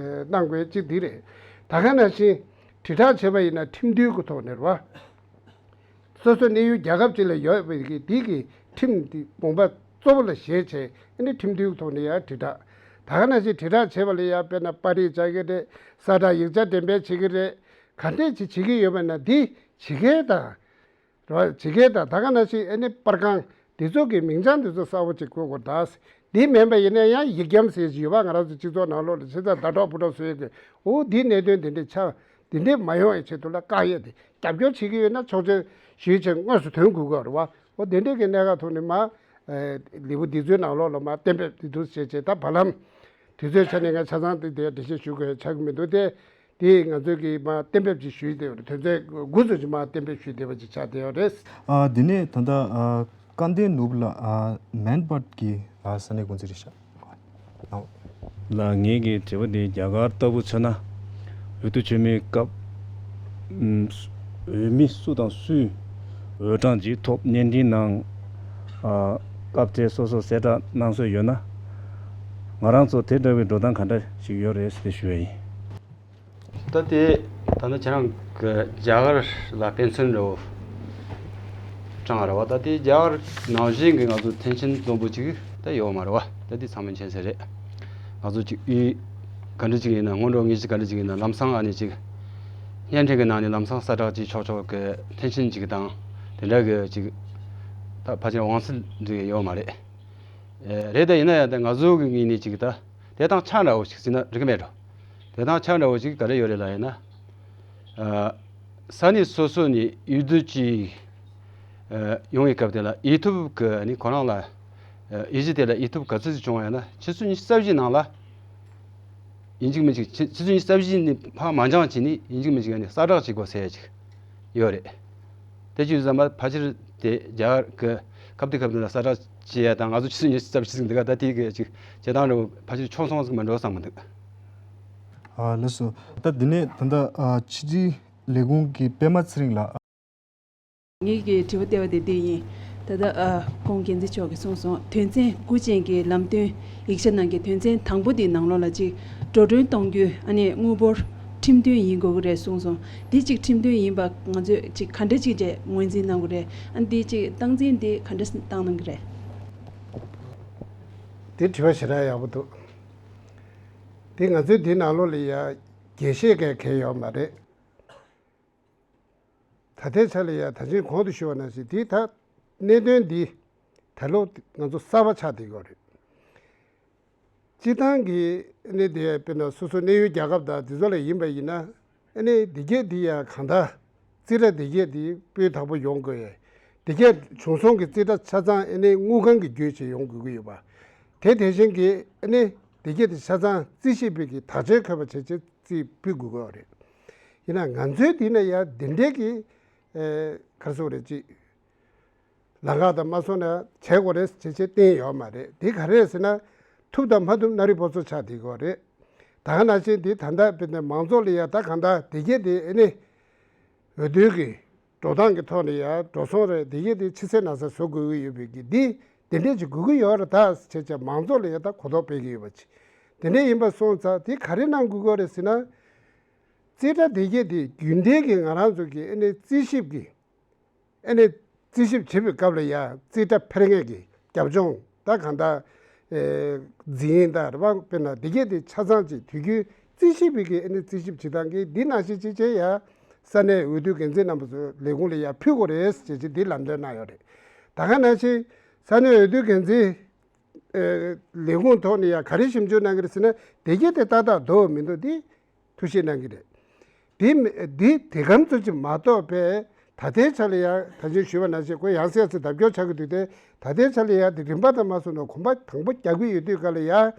གནང་དགོས་ཅིག་འདི་རེད། ད་ག་ནང་བཞིན་དྲིལ་བསྒྲགས་བྱས་པ་ཡིན་ན་ཁྲིམས་མཐུན་གྱི་ཐོག་ནས་རེད་བ། སོ་སོའི་གནས་ཡུལ་རྒྱལ་ཁབ་ཅིག་ལ་ཡོད་པའི་གི་དེ་གི་ཁྲིམས་དེ་དགོངས་པ་གཙོ་བོ་ལ་བཞེས་བྱས་ཨ་ནི་ཁྲིམས་མཐུན་གྱི་ཐོག་ནས་ཡང་དྲིལ་བསྒྲགས། ད་ག་ནང་བཞིན་དྲིལ་བསྒྲགས་བྱེད་པ་ལ་ཡང་དཔེར་ན་པར་རིས་བཅག་གི་རེད། ས་བསྒྲགས་ཡིག་ཆ་འགྲེམས་སྤེལ་བྱེད་ཀྱི་རེད། ག་འདྲས་ཅིག་བྱེད་ཀྱི་ཡོད་པ་ན་འདི་བྱེད་མཁན་དང་། རེད་བ། བྱེད་མཁན་དང་ད་ག་ནང་བཞིན་ཨ་ནི་པར་ཁང་འདི་ཚོ་གི་མིང་བྱང་འདི་ཚོ་གསལ་པོ་ཅིག་བཀོད་དགོས་ད། འདི་མིན་པ་ཡིན་ན་ཡང་ཡིག་རྒྱམ་ཟེར་གྱི་ཡོད་པ། ང་རང་ཚོ་སྤྱི་ཚོགས་ནང་ལོགས་ལ་བྱས་ཙང་བརྡ་སྒྲོག་ཕུ་སྒྲོག་བཟོ་ཡས་ཀྱི་འོ་འདིའི་གནད་དོན་འདི་འདྲས་ཆགས། འདི་འདྲས་མ་ཡོང་བའི་ཆེད་དུ་ལ་བཀག་ཡས་དེ་རྒྱབ་སྐྱོར་བྱེད་ཀྱི་ཡོད་ན་ཆོག་མཆན་ཞུས་བྱས་དངོས་སུ་ཐོན་དགོས་ཀྱི་རེད་བ། འོ་དེ་འདྲས་ཀྱི་གནད་འགག་ཐོག་ནས་མ་ལེའུ་འདི་ཚོའི་ནང་ལོགས་ལ་མ་གཏན་འབེབས་འདི་འདུག་བྱས་བྱས་ད་བར་ལམ་དུས་ཚོད་ཆ་ནས་ང་ཆ་ཚང་དེ་དེ་འགྲེལ་བཤད་ཞུ་དགོས་ཆགས་ཀྱི་མི་འདུག་སྟེ། དེ་ང་ཚོས་ཀྱིས་མ་གཏན་འབེབས་ཅིག་ཞུས་བསྡད་ཡོད་རེད། དོན་ཚན་དགུ་ཙམ་ཅིག་མ་གཏན་འབེབས་ཞུས་བསྡད་པ་ཅིག་ཆགས་བསྡད་ཡོད་རེད། ཨ། དེ་ནས་ད་ལྟ་ཨ། སྐལ་ལྡན་ནོར་བུ་ལགས། ཨ། མན་སྦར་གྱི་ཨ། ས་གནས་དགོན་རྩིས་རེད་ཤག་ལགས། ངེད་ཀྱི་དྲི་བ་འདི་རྒྱ་གར་ལྟ་བུ་མཚོན་ན། འོས་བསྡུ་བྱེད་མིའི་སྐབས། ཨུམ། འོས་མི་སུ་དང་སུས་འོས་གྲངས་ཇི་ཐོབ་བརྙན་འཕྲིན་ནང་། ཨ། སྐབས་དེ་སོ་སོ་གསལ་བསྒྲགས་གནང་སྲོལ་ཡོད་ན། ང་རང་ཚོ་དེ་འདྲ་བའི་འགྲོ་སྟངས་ག་འདྲ་ཞིག་ཡོད་རེད་ཟེར་ཞུ་ཡ་ཡིན། ད་དེ་ད་ནི་ཁྱེད་རང་གི་རྒྱ་གར་ལ་དཔེ་མཚོན་འདྲ་བོ་དྲངས་ར་བ། ད་དེ་རྒྱ་གར་ནང་བཞིན་གྱི་ང་ཚོ་ཐེན་ཅིན་རྫོང་དཔོན་ཅིག་ད་ཡོད་མ་རེད་བ། ད་དེ་ཚང་མས་མཁྱེན་གསལ་རེད། ང་ཚོ་ཅིག་ཨི་ག་འདྲ་ཅིག་ཡིན་ན། སྔོན་འགྲོ་དངོས་གཞི་ག་འདྲ་ཅིག་ཡིན་ན། ལམ་སང་ཨ་ནི་ཅིག་བརྙན་འཕྲིན་གྱི་ནང་ནས་ལམ་སང་གསལ་བསྒྲགས་ཅིག་ཆོག་ཆོག་གི་ཐེན་ཅིན་ཅིག་དང་དེ་འདྲ་གི་ཅིག་ད་ཕལ་ཆེར་དབང་ཚད་འདྲ་ཡོད་མ་རེད། ཨེ། རེད། ད་ཡིན་ན་ཡང་ད་ང་ཚོ་གི་ངོས་ནས་ཅིག་ད་དེ་དང་ཆ་འདྲ་བོ་ཞིག་ཟེར་ན་འགྲིག་གི་མེད་འགྲོ། དེ་དང་ཆ་འདྲ་བོ་ཞིག་ག་རེ་ཡོད་རེད་ལབ་ཡིན་ན། ཨ། ས་གནས་སོ་སོ་ནས་འོས་བསྡུ་ཅིག་ཨ། ཡོང་བའི་སྐབས་དེ་ལ་འོས་ཐོབ་ཀྱི་ནི་ཁོ་རང་ལ། ཨ། འོས་གཞི་དེ་ལ་འོས་ཐོབ་ག་ཚོད་ཅིག་བྱུང་བ་ཡིན་ན་ཆུ་ཚོད་ཉི་ཤུ་རྩ་བཞིའི་ནང་ལ་ཡིན་གཅིག་མིན་གཅིག་ཆུ་ཆུ་ཚོད་ཉི་ཤུ་རྩ་བཞི་ནས་ཕར་མ་འགྱངས་བྱས་ནས་ཡིན་གཅིག་མིན་གཅིག་ནས་གསལ་བསྒྲགས་བྱེད་དགོས་ཟེར་ཡ་ཅིག་ཡོད་རེད། དེ་བྱས་ཙང་མ་ཕལ་ཆེར་དེ་རྒྱ་གར་གྱི་སྐབས་དེ་སྐབས་དེ་ལ་གསལ་བསྒྲགས་བྱེད་ཡ་དང་། ང་ཚོ་ཆུ་ཚོད་ཉི་ཤུ་རྩ་བཞི་ཟིན་འདུག་ག་ད་དེ་གི་ཅིག་བྱེད་སྟངས་འདྲ་བོ་ཕལ་ཆེར་ཆུང་སོང་ཟིག་མ་འགྲོ་བསམ་གི་འདུག་ཨ། ལགས་སོ། ད་འདི་ནས་ད་ལྟ་ཨ། ཕྱི་དྲིལ་ལས་ཁུངས་ཀྱི་པད་མ་ཚེ་རིང་ལགས། ངེད་ཀྱི་དྲི་བ་བལྟས་པ་དེ་འདི་ཡིན། ད་ལྟ་ཨ། ཁོང་འགན་འཛིན་མཆོག་གིས་གསུངས་སོང་། དོན་ཚན་དགུ་ཅན་གྱི་ལམ་སྟོན་ཡིག་ཆ་ནང་གི་དོན་ཚན་དང་པོ་དེའི་ནང་ལོགས་ལ་ཅིག་འགྲོ་གྲོན་གཏོང་རྒྱུ་ཨ་ནི་དངུལ་འབོར་ཁྲིམས་མཐུན་ཡིན་དགོས་ཀྱི་རེད་གསུངས་སོང་། འདི་ཅིག་ཁྲིམས་མཐུན་ཡིན་པ་ང་ཚོས་ཅིག་ག་འདྲ་ཅིག་བྱས་ངོས་འཛིན་གནང་དགོས་རེད། ཨ་ནི་འདི་ཅིག་སྟངས་འཛིན་འདི་ག་འདྲ་བཏང་གནང་གི་རེད། འདི་དྲི་བ་ཞེ་དྲག་ཡག་པོ་འདུག་འདི་ང་ཚོའི་འདི་ནང་ལོགས་ལ་ཡ་རྒྱས་བཤད་གས་གས་ཡོད་མ་རེད། ད་ལྟའི་ཆ་ལ་ཡ་ད་ཅིང་གོང་དུ་ཞུས་པ་ནང་བཞིན་འདི་ད་གནད་དོན་འདི་ད་ལོ་ང་ཚོ་གསར་པ་ཆགས་བསྡད་ཡོད་རེད། སྤྱིར་བཏང་གི་གནས་དེ་དཔེར་ན་སོ་སོ་གནས་ཡུལ་རྒྱལ་ཁབ་དང་དེ་ཚོ་ལ་ཡིན་པ་ཡིན་ན་ཨ་ནི་འདི་གས་འདི་ཡ་གང་ལྟར་རྩིས་ཁྲ་འདི་གས་འདི་སྤུས་དག་པོ་ཡོང་དགོས་ཡ། འདི་གས་བྱུང་སོང་གི་རྩིས་ཁྲ་ཆ་ཚང་ཨ་ནི་དངུལ་ཁང་གི་བརྒྱུད་བྱས་ཡོང་དགོས་ཀྱི་ཡོད་པ། དེ་དེ་བཞིན་གྱི་ཨ་ནི་འདི་གས་འདི་ཆ་ཚང་རྩིས་ཞིབ་པའི་གི་དག་ཆའི་མཁས་པ་བྱས་བྱས་རྩིས་སྤུས་དགོས་ཀྱི་ཡོད་རེད། ཡིན་ན་ང་ཚོའི་འདི་ན་ཡ་འདི་འདྲས་ཀྱི་ཨེ་ག་རེ་ཟེར་དགོས་རེད། ཅིག་ལམ་ཁ་དང་མ་སོང་ན་བྱེད་དགོས་རེད་ཅེས་བྱས་བསྟན་ཡོད་མ་རེད། འདི་ག་རེ་རེད་ཟེར་ན། ཐུབ་དང་མ་ཐུབ་སྣ་རིགས་པོ་ཚོ་ཆགས་བསྡད་ཀྱི་ཡོད་རེད། ད་ག་ནང་བཞིན་འདི་ད་ལྟ་དཔེར་ན་མང་ཚོགས་ལ་ཡ་ད་གང་ལྟར་འདི་གས་འདི་ཨ་ནི་འོས་བསྡུ་གི་འགྲོ་སྟངས་ཀྱི་ཐོག་ནས་ཡ་འགྲོ་སོང་རེད། འདི་གས་འདི་ཕྱི་གསལ་ནང་གསལ་བཟོ་དགོས་ཀྱི་ཡོད་པའི་གི་འདི་འདི་འདྲས་ཅིག་དགོས་ཀྱི་ཡོད་རེད་ད་ཅེས་བྱས་མང་ཚོགས་ལ་ཡ་ད་གོ་རྟོགས་སྤེལ་གྱི་ཡོད་པ་ཅིག་དེ་འདྲས་ཡིན་པ་སོང་ཙང་འདི་ག་རེ་གནང་དགོས་ཀྱི་ཡོད་རེད་ཟེར་ན། རྩིས་ཁྲ་འདི་གས་འདི་རྒྱུན་ལྡན་གྱི་ང་རང་ཚོ་གི་ཨ་ནི་རྩིས་ཞིབ་ཀྱི་ཨ་ནི་རྩིས་ཞིབ་བྱེད་པའི་སྐབས་ལ་ཡ་རྩིས་ཁྲ་འཕེར་མཁན་གྱི་རྒྱབ་ལྗོངས་ད་གང་ལྟར་ཨེ་འཛིན་ཡིན་ད་རེད་པ། དཔེར་ན་འདི་གས་འདི་ཆ་ཚང་ཅིག་དུས་རྒྱུན་རྩིས་ཞིབ་པའི་གི་ཨ་ནི་རྩིས་ཞིབ་བྱེད་སྟངས་ཀྱི་འདི་ནང་བཞིན་ཅིག་བྱས་ཡ་ས་གནས་འོས་བསྡུ་འགན་འཛིན་རྣམ་པ་ཚོའི་ལས་ཁུངས་ལ་ཡ་ཕུལ་དགོས་རེད་ཅེས་ཅིག་འདི་ལམ་སྟོན་གནང་ཡོད་རེད། ད་ག་ནང་བཞིན་ས་གནས་འོས་བསྡུ་འགན་འཛིན་ཨེ་ལས་ཁུངས་ཐོག་ནས་ཡ་ག་རེ་ཞིབ་འཇུག་གནང་གི་རེད་ཟེར་ན་འདི་གས་འདི་ཏག་ཏག་འདུག་མི་འདུག་འདི་ཐུགས་ཞིབ་གནང་གི་རེད། འདི་མི་འདི་དེ་གམ་ཚོད་ཅིག་མ་གཏོགས་པའི་ད་ལྟའི་ཆ་ལ་ཡང་ད་ཅིང་ཞུས་པ་ནང་བཞིན་ཁོ་ཡང་སེ་ཡང་སེ་ལྡབ་སྐྱོར་བྱ་གི་འདུག་སྟེ། ད་ལྟའི་ཆ་ལ་ཡང་དེ་རིམ་པ་དང་མ་སོང་ན་གོམ་པ་དང་པོ་རྒྱག་གི་ཡོད་དུས་ག་ལ་ཡང་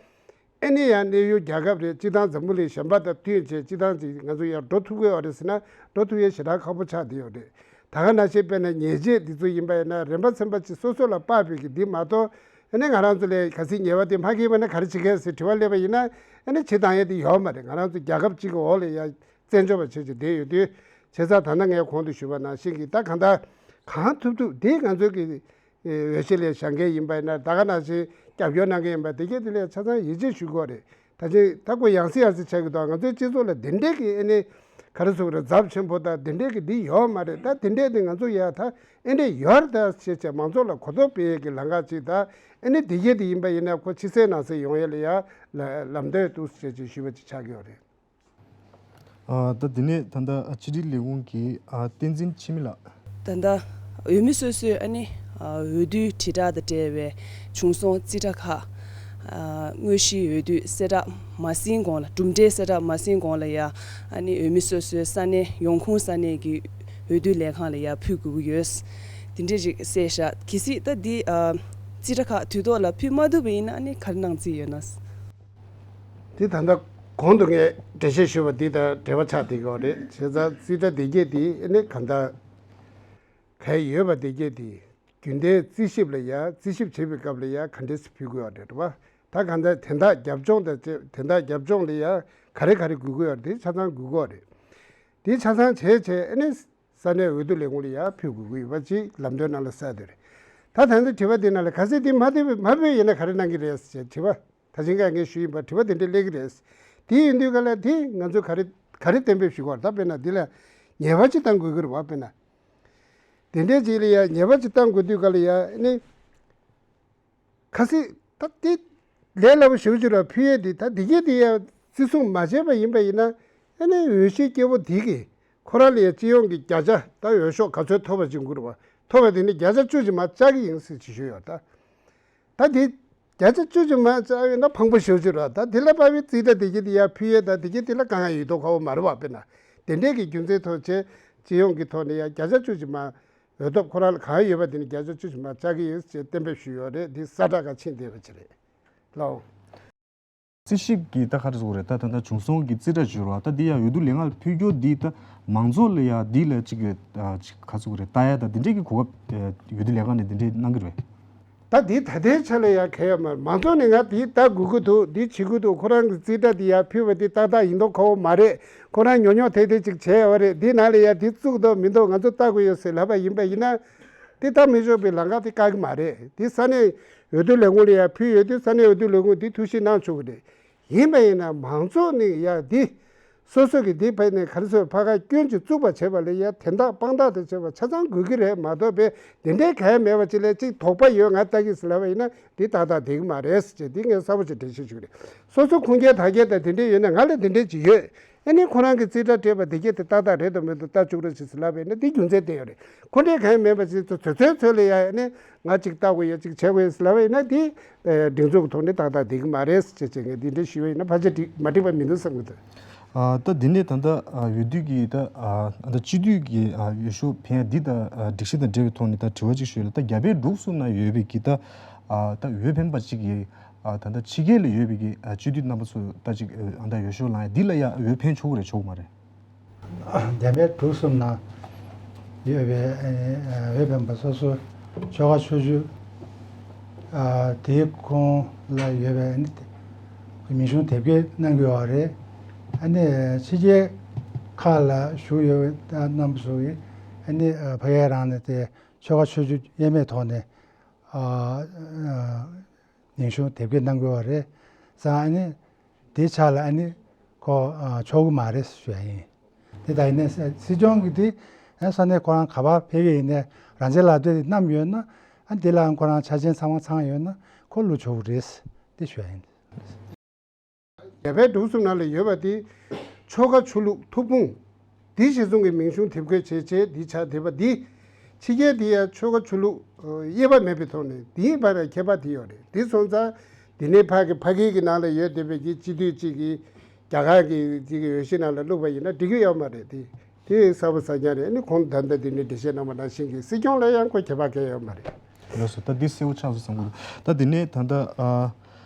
ཨེ་ནི་ཡང་གནས་ཡུལ་རྒྱལ་ཁབ་རེད། སྤྱི་བཏང་འཛམ་བུ་གླིང་གཞན་པ་དང་བསྟུན་བྱས་སྤྱི་བཏང་ཅིག་ང་ཚོ་ཡང་འགྲོ་ཐུབ་ཀྱི་ཡོད་རེད་ཟེར་ན་འགྲོ་ཐུབ་ཡས་ཞེ་དྲག་ཁག་པོ་ཆགས་བསྡད་ཡོད་རེད། ད་ག་ནང་བཞིན་དཔེར་ན་ཉེས་ཆད་འདི་ཚོ་ཡིན་པ་ཡིན་ན་རིམ་པ་ཚན་པ་ཅིག་སོ་སོ་ལ་དཔག་པའི་གི་འདི་མ་གཏོགས། ཨ་ནི་ང་རང་ཚོ་ལས་གལ་སྲིད་ཉེས་པ་དེ་མ་འགེལ་བ་ན་ག་རེ་བྱེད་མཁན་ཟེར་དྲི་བ་སླེབས་པ་ཡིན་ན། ཨ་ནི་བྱེད་སྟངས་ཡ་དེ་ཡོད་མ་རེད། ང་རང་ཚོ་རྒྱལ་ཁབ་གཅིག་གི་འོག་ལ་ཡ་བཙན་བྱོལ་བ་བྱས་བྱས་བསྡད་ཡོད་དུས། བྱས་ཙང་ད་ལྟ་ངས་གོང་དུ་ཞུས་པ་ནང་བཞིན་གྱི་ད་གང་ལྟར་གང་ཐུབ་ཐུབ་དེ་ང་ཚོའི་གི་འོས་གཞི་ལས་བཞེངས་མཁན་ཡིན་པ་ཡིན་ན། ད་ག་ནང་བཞིན་རྒྱབ་སྐྱོར་གནང་མཁན་ཡིན་པ་དེ་གས་དེ་ལས་ཆ་ཚང་ཡིད་ཆེས་ཞུ་དགོས་རེད། ད་ཅིག་ད་ཁོ་ཡང་སེ་ཡང་སེ་བྱ་གི་འདུག་ང་ཚོའི་སྤྱི་ཚོགས་ལ་དེ་འདྲས་ཀྱི་ཨ་ནི་ ག་རེ་ཟེར་དགོས་རེད། ཛབ་ཆེན་པོ་དང་དེ་འདྲས་ཀྱི་འདི་ཡོད་མ་རེད། ད་དེ་འདྲས་དེ་ང་ཚོ་ཡ་ད་ཨེ་འདྲས་ཡོད་རེད་ད་ཞེས་བྱས་མང་ཚོགས་ལ་གོ་རྟོགས་སྤེལ་ཡས་ཀྱི་ལམ་ཁ་ཅིག་ད་ཨེ་ནི་དེ་གས་དེ་ཡིན་པ་ཡིན་ན་ཁོ་ཕྱི་གསལ་ནང་གསལ་ཡོང་ཡས་ལ་ཡ་ལ་ལམ་སྟོན་འདུག་ཞེས་བྱས་ཞུས་པ་ཅིག་ཆགས་ཀྱི་ཡོད་རེད། ཨ། ད་དེ་ནས་ད་ལྟ་ཕྱི་དྲིལ་ལས་ཁུངས་ཀྱི་ཨ་བསྟན་འཛིན་འཆི་མེད་ལགས། ད་ལྟ་འོས་མི་སོ་སོས་ཨ་ནི་ཨ་འོས་བསྡུའི་དྲིལ་བསྒྲགས་དང་འབྲེལ་བའི་བྱུང་སོང་རྩིས་ཁྲ་ཁག་ཨ་དངོས་གཞིའི་འོས་བསྡུ་གསལ་བསྒྲགས་མ་ཟིན་གོང་ལ། གྲུབ་འབྲས་གསལ་བསྒྲགས་མ་ཟིན་གོང་ལ་ཡ་ཨ་ནི་འོས་མི་སོ་སོའི་ས་གནས་ཡོང་ཁུངས་ས་གནས་ཀྱི་འོས་བསྡུ་ལས་ཁང་ལ་ཡ་ཕུལ་དགོས་ཀྱི་ཡོད། དེ་འདྲས་ཅིག་གསལ་བཞག་གལ་སྲིད་ད་འདི་ཨ་རྩིས་ཁྲ་ཁག་དུས་ཐོག་ལ་ཕུལ་མ་ཐུབ་པ་ཡིན་ན་ཨ་ནི་ག་རེ་གནང་རྩིས་ཡོད་ན། དེ་ད་ལྟ་གོང་དུ་ངས་འགྲེལ་བཤད་ཞུས་པ་འདི་དང་འབྲེལ་བ་ཆགས་བསྡད་ཀྱི་ཡོད་རེད། བྱས་ཙང་རྩིས་ཁྲ་དེ་གས་དེ་ཨ་ནི་གང་ལྟར་ག་ཡོད་པ་དེ་གས་དེ་རྒྱུན་ལྡན་རྩིས་ཞིབ་ལ་ཡ་རྩིས་ཞིབ་བྱེད་པའི་སྐབས་ལ་ཡ་ག་འདྲས་སེ་ཕུལ་དགོས་ཡོད་རེད་བ། ད་གང་ལྟར་དན་རྟགས་རྒྱབ་ལྗོངས་དང་བཅས་དན་རྟགས་རྒྱབ་ལྗོངས་ལ་ཡ་ག་རེ་ག་རེ་དགོས་ཀྱི་ཡོད་རེད། དེ་ཆ་ཚང་དགོས་ཀྱི་ཡོད་རེད། དེ་ཆ་ཚང་བྱས་བྱས་ཨ་ནི་ས་གནས་འོས་བསྡུ་ལས་ཁུངས་ལ་ཡ་ཕུལ་དགོས་ཀྱི་ཡོད་པ་ཅིག་ལམ་སྟོན་ནང་ལ་གསལ་བསྡད་རེད། ད་ད་ལྟ་དྲི་བ་འདི་ནང་ལ་གལ་སྲིད་དེ་མ་ཕུལ་མ་ཕུལ་ཡིན་ན་ག་རེ་གནང་གི་རེད་ཅེས་དྲི་བ་ད་ཕྱིན་ཁ་ངས་ཞུས་ཡིན་པ་དྲི་བ་དེ་འདྲ་སླེབས་ཀྱི་རེད། དེ་ཡིན་དུས་ག་ལ་དེ་ང་ཚོས་ག་རེ་ག་རེ་གཏན་འབེབས་ཞུ་དགོས་རེད། ད་དཔེར་ན་འདི་ལ་ཉེས་པ་ཅིག་བཏང་དགོས་ཀྱི་རེད་བ། དཔེར་ན་དེ་འདྲའི་ཅིག་ལ་ཡ་ཉེས་པ་ཅིག་བཏང་དགོས་དུས་ག་ལ་ཡ་ཨ་ནི། གལ་སྲིད་ད་དེ་ལས་སླ་པོ་ཞེ་པོ་ཅིག་ར་ཕུལ་ཡས་དེ་ད་དེ་གས་དེ་ཡ་བརྩི་སྲུང་མ་བྱས་པ་ཡིན་པ་ཡིན་ན་ཨ་ནི་འོས་གཞི་སྐྱེ་བོ་དེ་གིས་ཁོ་རང་ལ་ཡ་སྤྱི་ཡོངས་ཀྱི་བརྒྱ་ཆ་ད་འོས་ཤོག་ག་ཚོད་ཐོབ་པ་ཅིག་འགུར་བ་ཐོབ་པ་དེ་ནི་བརྒྱ་ཆ་བཅུ་ཅིག་མར་བཅག་གི་ཡིན་ཟེར་ཅིག་ཞུས་ཡོད། ད་ད་དེ་བརྒྱ་ཆ་བཅུ་ཅིག་མར་བཅག་ཡོད་ན་ཕངས་པོ་ཞེ་པོ་ཅིག་ར། ད་དེ་ལ་དཔག་པའི་རྩིས་ཁྲ་དེ་གས་དེ་ཡ་ཕུལ་ཡས་ད་དེ་གས་དེ་ལ་གང་ཡང་ཡོད་མདོག་ཁ་པོ་མ་རེད་བ། དཔེར་ན་དེ་འདྲས་ཀྱི་རྒྱུ་མཚན་ཐོག་བྱས་སྤྱི་ཡོངས་ཀྱི་ཐོག་ནས་ཡ་བརྒྱ་ཆ་བཅུ་ཅིག་མར། འོས་ཐོབ་ཁོ་རང་ལ་གང་ཡོད་པ་དེ་ནི་བརྒྱ་ཆ་བཅུ་ཞིག་མར་བཅག་གི་ཡོད་ཅེས་གཏན་འབེབས་ཞུས་ཡོད་རེད། འདི་གསལ་བསྒྲགས་ཁ་ཕྱིན་བསྡད་པ་ཅིག་རེད། ལགས། རྩིས་ཞིབ་ཀྱི་ད་ག་རེ་ཟེར་དགོས་རེད། ད་ད་ལྟ་བྱུང་སོང་གི་རྩིས་ཁྲ་བྱོས་རོགས། ད་འདི་ཡང་འོས་བསྡུ་ལས་ཁང་ལ་ཕུལ་རྒྱུ་འདི་ད་མང་ཚོགས་ལ་ཡང་འདི་ལ་ཅིག་ཨ་ཅིག་ག་རེ་ཟེར་དགོས་རེད། ལྟ་ཡ་ད་འདི་འདྲས་ཀྱི་གོ་སྐབས་ཨ་འོས་བསྡུ་ལས་ཁང་ནས་འདི་འདྲས་གནང་གི་རེད། ད་འདི་ད་ལྟའི་ཆ་ལ་ཡང་གལ་ཡོད་མ་རེད། མང་ཚོགས་ནས་ང་འདི་ལྟ་དགོས་ཀྱི་འདུག་འདི་བྱེད་དགོས་འདུག་ཁོ་རང་གི་རྩིས་ཁྲ་འདི་ཡར་ཕུལ་བ་འདི་ཏག་ཏག་ཡིན་མདོག་ཁ་པོ་མ་རེད། ཁོ་རང་ཉོ་ཉོ་ཐེ་ཐེ་ཅིག་བྱས་ཡོད་རེད། འདི་ནང་ལ་ཡང་འདི་བཙུགས་འདུག་མི་འདུག་ང་ཚོ་ལྟ་དགོས་ཡོད་ཟེར་ལབ་པ་ཡིན་པ་ཡིན་ན། འདི་ལྟ་མི་ཆོག་པའི་ལམ་ཁ་དེ་བཀག་གི་མ་རེད། འདི་ས་གནས་འོས་བསྡུ་ལས་ཁུངས་ལ་ཡང་ཕུལ་ཡོད་དུས་ས་གནས་འོས་བསྡུ་ལས་ཁུངས་འདི་ཐུགས་ཞིབ་གནང་ཆོག་གི་རེད། ཡིན་པ་ཡིན་ན་མང་ཚོགས་ནས་ཡང་འདི་སོ་སོ་གི་འདི་ཕན་ནས་ག་རེ་ཟེར་ཕ་ག་སྐྱོན་ཅིག་བཙུགས་པ་བྱས་པ་ལ་ཡང་དན་རྟགས་དཔང་རྟགས་དང་བཅས་པ་ཆ་ཚང་དགོས་ཀྱི་རེད་མ་གཏོགས་པའི་འདི་འདྲའི་གལ་མེད་པ་ཅིག་ལ་ཅིག་དོགས་པ་ཡོད་ང་ལྟ་གི་ཟེར་ལབ་པ་ཡིན་ན་འདི་ཏག་ཏག་བསྡད་ཀྱི་མ་རེད་ཟེར་འདི་ངས་གསལ་པོ་ཅིག་འགྲེལ་བཤད་ཞུ་གི་རེད། སོ་སོ་ཁུངས་སྐྱེལ་དག་སྐྱེལ་དང་དེ་འདྲས་ཡོད་ན་ང་ལ་འདི་འདྲས་ཅིག་ཡོད། ཨ་ནི་ཁོ་རང་གི་རྩིས་ཁྲ་སྤྲད་པ་དེ་གས་དེ་ཏག་ཏག་རེད་དམ་མེད་དམ་ལྟ་བཅུག་རོགས་ཞེས་ལབ་པས་ན་དེ་རྒྱུ་མཚན་དེ་ཡོད་རེད། ཁོ་འདྲའི་གང་ཡང་མེད་པ་ཞིག་ཚོ་དེ་ཚོའི་ཚོད་ལ་ཡ་ཨ་ནི་ང་གཅིག་ལྟ་དགོས་ཡ་གཅིག་བྱེད་དགོས་ཡ་ཟེར་ལབ་པས་ན་དེ་སྒྲིག་འཛུགས་ཀྱི་ཐོག་ནས་ཏག་ཏག་བསྡད་ཀྱི་མ་རེད་ཅེས་བྱས་ངས་འདི་འདྲ་ཞུས་པ་ཡིན་ན་ཕལ་ཆེར་འགྲིག་མ་འགྲིག་པ་མི་འདུག་བསམ་གྱི་འདུག་ཨ། ད་འདི་ནས་ད་ལྟ་ཨ་འོས་བསྡུ་གི་ད་ཨ་ད་སྤྱི་འཐུས་ཀྱི་ཨ་འོས་ཤོག་འཕེན་ཡ་འདི་ད་ཨ་སྒྲིག་གཞི་དང་འབྲེལ་བའི་ཐོག་ནས་ད་དྲི་བ་གཅིག་ཞུས་ལ། ད་རྒྱ་བལ་འབྲུག་གསུམ་ན་ཡོད་པའི་གི་ད་ཨ་ད་འོས་འཕེན་པ་གཅིག་གི་ཨ་ད་ལྟ་ཕྱི་རྒྱལ་ལ་ཡོད་པའི་གི་ཨ་སྤྱི་འཐུས་རྣམ་པ་ཚོ་ད་ཅིག་ཨ་ད་འོས་ཤོག་ལངས་ཡ་འདི་ལ་ཡ་འོས་འཕེན་ཆོག་གི་རེད་ཆོག་གི་མ་རེད། རྒྱ་བལ་འབྲུག་གསུམ་ན་ཡོད་པའི་ཨ་འོས་འཕེན་པ་སོ་སོ་ཆོལ་ཁ་ཆོས་བརྒྱུད་ཨ་དེའི་ཁོངས་ལ་ཡོད་པའི་ཨ་ནི་མིང་གཞུང་དེབ་སྐྱེལ་གནང་གི་ཡོད་རེད། ཨ་ནི་ཕྱི་རྒྱལ་ཁག་ལ་བཞུགས་ཡོད་པའི་རྣམ་པ་ཚོ་གིས་ཨ་ནི་ཕ་གིའི་རང་ནས་དེ་ཆོལ་ཁ་ཆོས་བརྒྱུད་དབྱེ་མེད་ཐོག་ནས་ཨ་ཨ་མིང་གཞུང་དེབ་སྐྱེལ་གནང་དགོས་པ་རེད། ཙང་ཨ་ནི་དེའི་ཆ་ལ་ཨ་ནི་ཁོ་ཨ་ཆོག་གི་མ་རེད་ཞུ་ཡ་ཡིན། དེ་ད་ཡིན་ནའི་སྲིད་སྐྱོང་གི་དེ་ཨ་ས་གནས་ཁོ་རང་ག་པར་ཕེབས་ཀྱི་ཡིན་ནའི་རང་བཙན་ལག་དེབ་དེ་བསྣམས་ཡོད་ན་ཨ་དེ་ལའང་ཁོ་རང་ཆ་རྐྱེན་ཚང་མ་ཚང་ཡོད་ན་ཁོ་བླུག་ཆོག་གི་རེད་དེ་ཞུ་ཡ་ཡིན། རྒྱ་བལ་འབྲུག་གསུམ་ནང་ལ་ཡོད་པ་དེ་ཆོལ་ཁ་ཆོས་ལུགས་ཐོབ་ཁུངས་དེ་གཞིར་བཟུང་གི་མིང་གཞུང་དེབ་འགོད་བྱས་བྱས་འདི་ཆགས་བསྡད་པ་འདི་ཕྱི་རྒྱལ་དེ་ཡང་ཆོལ་ཁ་ཆོས་ལུགས་དབྱེ་བ་མེད་པའི་ཐོག་ནས་དེའི་བར་ལ་ཁྱད་པར་དེ་ཡོད་རེད། དེ་སོང་ཙང་དེ་ནས་ཕ་གི་ཕ་གི་གི་ནང་ལ་ཡོད་བསྡད་པའི་གི་སྤྱི་འཐུས་གཅིག་གིས་རྒྱ་གར་གི་གཅིག་གི་འོས་གཞི་ནང་ལ་བླུགས་པ་ཡིན་ན་འགྲིག་གི་ཡོད་མ་རེད། དེ་དེ་གསལ་པོ་གསལ་རྐྱང་རེད། ཨ་ནི་ཁོང་ད་ལྟ་དེ་ནས་འགྲེལ་བཤད་གནང་བ་ནང་བཞིན་གི་སྲིད་སྐྱོང་ལ་ཡང་ཁོ་ཁྱད་པར་གང་ཡང་ཡོད་མ་རེད། ལགས་སོ། ད་འདི་གསལ་པོ་ཆགས་སོང་བསམ་གྱི་འདུག་ད་དེ་ནས་ད་ལྟ་ཨ་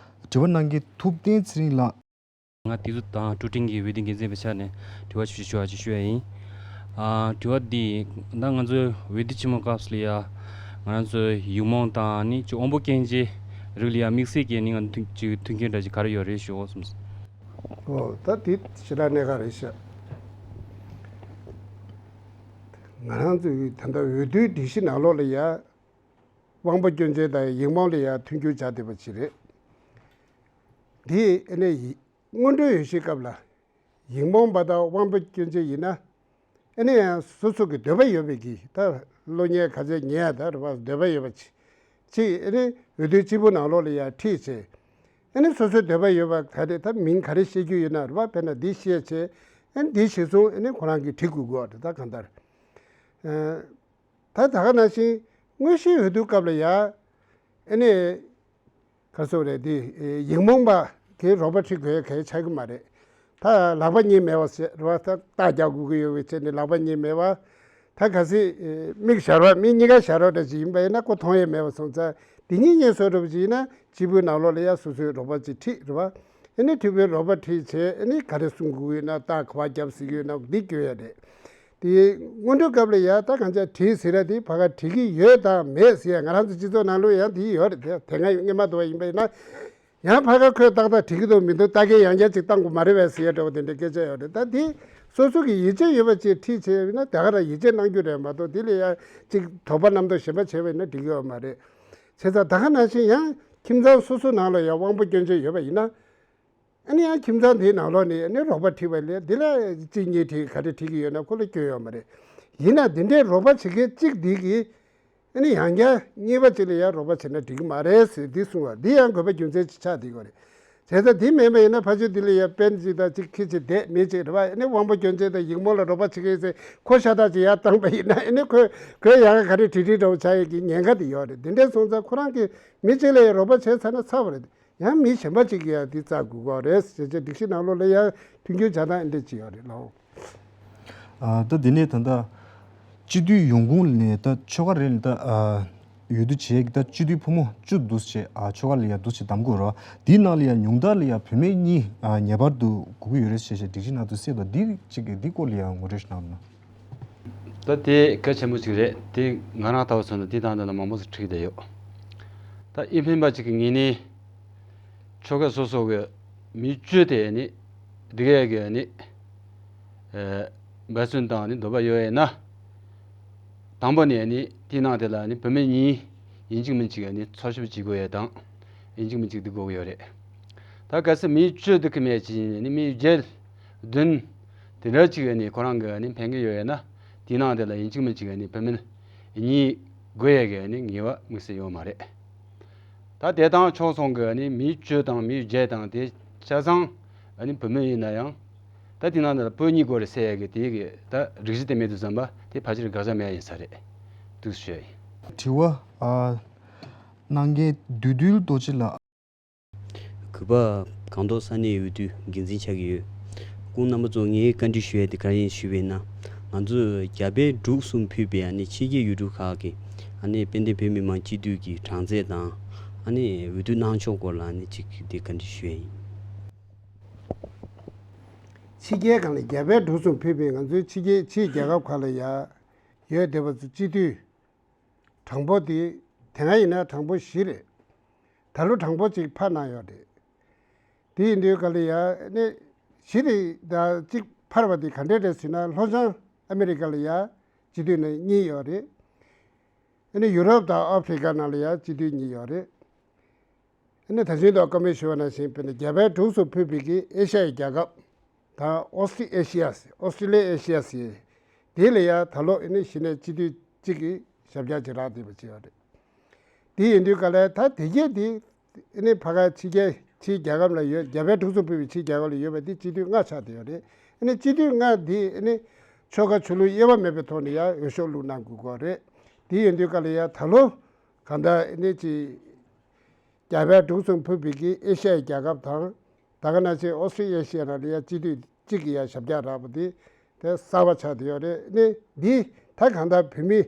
དྲི་བ་གནང་མཁན་ཐུབ་བསྟན་ཚེ་རིང་ལགས། ང་དེ་ཚོ་དང་ཀྲུའུ་ཀྲིང་གི་འོས་བསྡུ་འགན་འཛིན་པའི་ཆ་ནས་དྲི་བ་ཞུ་ཞུ་བ་ཅིག་ཞུ་ཡ་ཡིན། ཨ་དྲི་བ་འདི་ད་ང་ཚོའི་འོས་བསྡུ་ཆེན་མོ་སྐབས་སུ་ལ་ཡ་ང་རང་ཚོའི་ཡིག་རྨོངས་དང་ནི་ཅིག་དབང་པོ་སྐྱོན་ཅན་རིགས་ལ་ཡ་དམིགས་བསལ་གྱི་ནི་ང་ཚོ་མཐུན་ཅིག་མཐུན་རྐྱེན་འདྲ་ཅིག་ག་རེ་ཡོད་རེད་ཞུ་འོ་གསུངས་སོང་། ཨོ་ད་དེ་ཞེ་དྲག་གནད་འགག་རེད་ཤག་ང་རང་ཚོའི་ད་ལྟ་འོས་བསྡུའི་སྒྲིག་གཞི་ནང་ལོགས་ལ་ཡ་དབང་པོ་སྐྱོན་ཅན་དང་ཡིག་རྨོངས་ལ་ཡ་མཐུན་འགྱུར་བྱ་བསྡད་པ་ཅིག་རེད། འདི་ཨ་ནི་ཡི་སྔོན་འགྲོའི་འོས་གཞིའི་སྐབས་ལ་ ཡིག་རྨོངས་པ་དང་དབང་པོ་སྐྱོན་ཅན་ཡིན་ན། ཨ་ནི་ཡང་སོ་སོ་གི་འདོད་པ་ཡོད་པའི་གི་ད་བློ་ཉེས་ཁ་ཆད་ཉེས་ད་རེད་བ། འདོད་པ་ཡོད་པ་ཅིག་ཅིག་ཨ་ནི་འོས་བསྡུ་སྤྱི་པོ་ནང་ལོགས་ལ་ཡང་ཁྲིད་བྱས། ཨ་ནི་སོ་སོའི་འདོད་པ་ཡོད་པ་ག་རེ་ད་མིང་ག་རེ་བཤད་རྒྱུ་ཡོད་ན་རེད་བ། དཔེར་ན་འདི་བཤད་བྱས་ཨ་ནི་འདི་གཞིར་བཟུང་ཨ་ནི་ཁོ་རང་གིས་བྲིས་དགོས་དགོས་རེད། ད་གང་ལྟར། ད་ད་ག་ནང་བཞིན་དངོས་གཞིའི་འོས་བསྡུ་སྐབས་ལ་ཡ་ཨ་ནི་ག་སོ་རེད་དེ་ཡིག་རྨོངས་པ་གིས་རོགས་པ་ཁྲིད་དགོས་ཡ་གལ་ཆགས་ཀྱི་མ་རེད། ད་ལག་པ་གཉིས་མེད་པ་ཟེར་བ། ད་རྟགས་རྒྱག་དགོས་ཀྱི་ཡོད་པའི་ཆེད་ནས་ལག་པ་གཉིས་མེད་པ། ད་གལ་སྲིད་མིག་ཞར་བ་མིག་གཉིས་ཀ་ཞར་བ་འདྲ་ཅིག་ཡིན་པ་ཡིན་ན་ཁོ་མཐོང་ཡ་མེད་པ་སོང་ཙང་དེ་གཉིས་གཉིས་བཟོ་འདྲ་པོ་ཅིག་ཡིན་ན་སྤྱི་པའི་ནང་ལོགས་ལ་ཡ་སོ་སོའི་རོགས་པ་ཅིག་ཁྲིད་རེད་བ། ཨ་ནི་ཕྲུ་གུའི་རོགས་པ་ཁྲིད་བྱས་ཨ་ནི་ག་རེ་གསུང་དགོས་ཡོད་ན་རྟགས་ག་བ་རྒྱབ་ཟེར་གྱི་ཡོད་ན་འདི་སྐྱོན་ཡ་རེད། དེ་སྔོན་འགྲོའི་སྐབས་ལ་ཡ་ད་གང་ཅག་བྲིས་ཟེར་ཡ་དེ་ཕ་ག་བྲིས་ཀྱི་ཡོད་དང་མེད་ཟེར་ཡ་ང་རང་ཚོ་སྤྱི་ཚོགས་ནང་ལོགས་ཡང་དེ་ཡོད་རེད། དེ་དེ་སྔ་སྔོན་མ་དུ་བ་ཡིན་པ་ཡིན་ན་ཡང་ཕ་ག་ཁོས་ཏག་ཏག་བྲིས་ཀྱི་འདུག་མི་འདུག་ལྟ་མཁན་ཡང་བསྐྱར་ཅིག་བཏང་དགོས་མ་རེད་པས་ཟེར་ཡ་འདྲ་བོ་དེ་འདྲའི་སྐད་ཆ་ཡོད་རེད། ད་དེ་སོ་སོ་གི་ཡིད་ཆེས་ཡོད་པ་ཅིག་ཁྲིད་བྱས་ཡོད་ན་དེ་ག་རང་ཡིད་ཆེས་གནང་རྒྱུ་རེད་མ་གཏོགས་དེ་ལ་ཡ་ཅིག་དོགས་པ་རྣམ་རྟོག་གཞན་པ་བྱས་པ་ཡིན་ན་འགྲིག་གི་ཡོད་མ་རེད། བྱས་ཙང་ད་ག་ནང་བཞིན་ཡང་ཁྱིམ་ཚང་སོ་སོ་ནང་ལ་ཡང་དབང་པོ་སྐྱོན་ཅན་ཡོད་པ་ཡིན་ན། ཨ་ནི་ཡང་ཁྱིམ་ཚང་དེའི་ནང་ལོགས་ནས་ཨ་ནི་རོགས་པ་ཁྲིད་པ་ལས་འདི་ལ་གཅིག་གཉིས་ཁྲིད་ག་རེ་ཁྲིད་ཀྱི་ཡོད་ན་ཁོ་ལ་སྐྱོན་ཡོད་མ་རེད། ཡིན་ན་འདི་འདྲའི་རོགས་པ་བྱེད་མཁན་གཅིག་འདི་གིས་ཨ་ནི་ཡང་བསྐྱར་གཉིས་པ་གཅིག་ལ་ཡང་རོགས་པ་བྱས་ན་འགྲིག་གི་མ་རེད་ཟེར་འདི་གསུང་བ་འདི་ཡང་དགོས་པ་རྒྱུ་མཚན་ཅིག་ཆགས་བསྡད་ཀྱི་ཡོད་རེད། བྱས་ཙང་འདི་མེད་པ་ཡིན་ན་ཕ་ཆོས་འདི་ལ་ཡང་དཔོན་ཅིག་དང་གཅིག་ཁྱི་གཅིག་བསྡད་མི་གཅིག་རེད་བ། ཨ་ནི་དབང་པོ་སྐྱོན་ཅན་དང་ཡིག་རྨོངས་ལ་རོགས་པ་བྱེད་མཁན་ཟེར་ཁོ་ཤ་སྟག་ཅིག་ཡར་བཏང་པ་ཡིན་ན་ཨ་ནི་ཁོས་ཁོས་ཡང་ག་རེ་བྲིས་བྲིས་འདྲ་བོ་ཆགས་ཡས་ཀྱི་ཉེན་ཁ་དེ་ཡོད་རེད། འདི་འདྲའི་སོང་ཙང་ཁོ་རང་གིས་མི་གཅིག་ལ་ཡང་རོགས་པ་བྱས་ཚར་ན་ཚར་བ་རེད། ཡང་མི་གཞན་པ་གཅིག་གིས་ཡང་འདི་བཙལ་དགོས་ཀྱི་རེད་ཟེར་བྱས་སྒྲིག་གཞི་ནང་ལོགས་ལ་ཡང་མཐུན་འགྱུར་བྱ་སྟངས་འདི་འདྲ་ཅིག་ཡོད་རེད་ལགས། ཨ། ད་དེ་ནས་ད་ལྟ་སྤྱི་འཐུས་ཡོང་ཁུངས་ནས་ད་ཆོལ་ཁ་རེ་ལ་ད་ཨ་འོས་བསྡུ་བྱེད་ཀྱི་ད་སྤྱི་འཐུས་ཕོ་མོ་བཅུ་འདུག་སེ་བྱས། ཨ། ཆོལ་ཁ་ལ་ཡང་འདུག་སེ་བདམས་དགོས་རེད། དེའི་ནང་ལ་ཡང་ཉུང་མཐར་ལ་ཡང་བུད་མེད་གཉིས་ཨ་ངེས་པར་དུ་དགོས་ཀྱི་ཡོད་རེད་ཟེར་བྱས་སྒྲིག་གཞི་ནང་དུ་གསལ་འདུག་འདི་གཅིག་གི་འདི་སྐོར་ལ་ཡང་ངོ་སྤྲོད་ཞིག་གནང་རོགས་གནང་། ད་དེ་གལ་ཆེན་པོ་ཅིག་རེད། དེ་ང་རང་ལྟ་བུ་མཚོན་ན་དེ་དང་དེ་ལ་མང་པོ་ཞིག་འཁྲིད་བསྡད་ཡོད། ད་ཨེ་ཕན་པ་ཅིག་གི་ངོས་ནས་ཆོལ་ཁ་སོ་སོ་གི་མི་བཅུ་དེ་ནི་འདི་གས་གི་ནི་འབད་བརྩོན་དང་ནི་འདོད་པ་ཡོད་ཡིན་ན། དང་པོ་ནས་ནི་དེའི་ནང་དེ་ལ་ནི་བུད་མེད་གཉིས་ཡིན་གཅིག་མིན་གཅིག་ནི་འཚོལ་ཞིབ་བྱེད་དགོས་ཡས་དང་ཡིན་གཅིག་མིན་གཅིག་འདི་དགོས་ཀྱི་ཡོད་རེད། ད་གལ་སྲིད་མི་བཅུ་འདི་གི་མེད་ཅིག་ཡིན་ནི་མི་བརྒྱད་བདུན་དེ་འདྲ་ཅིག་ནི་ཁོ་རང་གི་ནི་ཕན་གི་ཡོད་ཡིན་ན་དེའི་ནང་དེ་ལ་ཡིན་གཅིག་མིན་གཅིག་ནི་བུད་མེད་གཉིས་དགོས་ཡས་གི་ནི་ངེས་པ་དམིགས་བསལ་ཡོད་མ་རེད། ད་དེ་དང་ཕྱོགས་མཚུངས་ཀྱི་ནི་མི་བཅུ་དང་མི་བརྒྱད་དང་དེ་ཆ་ཚང་ནི་བུད་མེད་ཡིན་ན་ཡང་ད་དེ་ནང་ལ་བུ་གཉིས་དགོས་རེད་ཟེར་ཡས་ཀྱི་དེ་གི་ད་སྒྲིག་གཞི་དེ་མེད་དུས་ཙམ་པ་དེ་ཕལ་ཆེར་དགག་བྱ་མེད་ཡ་ཡིན་ས་རེད་འདུག་ཞུ་ཡ་ཡིན། དྲི་བ་ཨ་གནང་མཁན་བདུད་འདུལ་རྡོ་རྗེ་ལགས། གུས་པ་སྒང་ཏོག་ས་གནས་འོས་བསྡུ་འགན་འཛིན་ཆགས་ཀྱི་ཡོད། སྐུ་ངོ་རྣམ་པ་ཚོ་ངས་བཀའ་འདྲི་ཞུ་ཡ་དེ་ག་རེ་ཡིན་ཞུས་པ་ཡིན་ན། ང་ཚོས་རྒྱ་བལ་འབྲུག་གསུམ་ཕུད་པའི་ཨ་ནི་ཕྱི་རྒྱལ་ཡུལ་གྲུ་ཁག་གི་ཨ་ནི་དཔལ་ལྡན་བོད་མི་མང་སྤྱི་འཐུས་ཀྱི་གྲངས་ཚད་དང་ཨ་ནི་འོས་བསྡུ་གནང་ཕྱོགས་སྐོར་ལ་ཨ་ནི་ཅིག་དེ་བཀའ་འདྲི་ཞུ་ཡ་ཡིན། ཕྱི་རྒྱལ་སྒང་ལ་རྒྱ་བལ་འབྲུག་གསུམ་ཕུད་པའི་ང་ཚོའི་ཕྱི་རྒྱལ་ཕྱིའི་རྒྱལ་ཁབ་ཁག་ལ་ཡ་ཡོད་བསྡད་པ་ཚོ་སྤྱི་འཐུས་གྲངས་འབོར་དེ་དེ་སྔ་ཡིན་ན་གྲངས་འབོར་བཞི་རེད། ད་ལོ་གྲངས་འབོར་གཅིག་འཕར་གནང་ཡོད་རེད། དེ་ཡིན་དུས་ག་ལ་ཡ་ནི་གཞི་དེ་ད་གཅིག་འཕར་བ་དེ་ག་འདྲས་རེད་ཟེར་ན་ལྷོ་བྱང་ཨ་མི་རི་ཀ་ལ་ཡ་སྤྱི་འཐུས་ནི་གཉིས་ཡོད་རེད། ཨ་ནི་ཡུ་རོབ་དང་ཨ་ཧྥི་རི་ཀ་ནང་ལ་ཡ་སྤྱི་འཐུས་གཉིས་ཡོད་རེད། ཨ་ནི་ད་གཞན་དུ་བཀའ་མོལ་ཞུ་བ་ནང་བཞིན་དཔེར་ན་རྒྱ་བལ་འབྲུག་གསུམ་ཕུད་པའི་གི་ཨེ་ཤ་ཡའི་རྒྱལ་ཁབ་དང་ཨོ་སི་ཊི་ཨེ་ཤི་ཡ་ཟེར་ཨོ་སི་ཊི་ལི་ཨེ་ཤི་ཡ་ཟེར་དེ་ལ་ཡ་ད་ལོ་ཨ་ནི་གཞི་ནས་སྤྱི་འཐུས་གཅིག་གི་ཞབས་བཀྱག་ཅིག་རག་བསྡད་པ་ཅིག་ཡོད་རེད། དེ་ཡིན་དུས་ག་ལ་ད་དེ་གས་དེ་ཨ་ནི་ཕ་ག་ཕྱི་རྒྱལ་ཕྱིའི་རྒྱལ་ཁབ་ལ་ཡོད་རྒྱ་བལ་འབྲུག་གསུམ་ཕུད་པའི་ཕྱིའི་རྒྱལ་ཁབ་ལ་ཡོད་པ་དེ་སྤྱི་འཐུས་ལྔ་ཆགས་བསྡད་ཡོད་རེད། ཨ་ནི་སྤྱི་འཐུས་ལྔ་དེ་ཨ་ནི་ཆོལ་ཁ་ཆོས་ལུགས་དབྱེ་བ་མེད་པའི་ཐོག་ནས་ཡ་འོས་ཤོག་བླུགས་གནང་དགོས་ཀྱི་ཡོད་རེད། དེ་ཡིན་དུས་ག་ལ་ཡ་ད་ལོ་གང་ལྟར་ཨ་ནི་ཅིག་རྒྱ་བལ་འབྲུག་གསུམ་ཕུད་པའི་གི་ཨེ་ཤ་ཡའི་རྒྱལ་ཁབ་དང་། ད་ག་ནང་བཞིན་ཨོ་སི་ཊི་ཨེ་ཤི་ཡ་ནང་ལ་ཡ་སྤྱི་འཐུས་གཅིག་གི་ཡ་ཞབས་བཀྱག་རག་པ་དེ་དེ་གསར་པ་ཆགས་བསྡད་ཡོད་རེད། ནི་འདི་ད་གང་ལྟར་བོད་མི་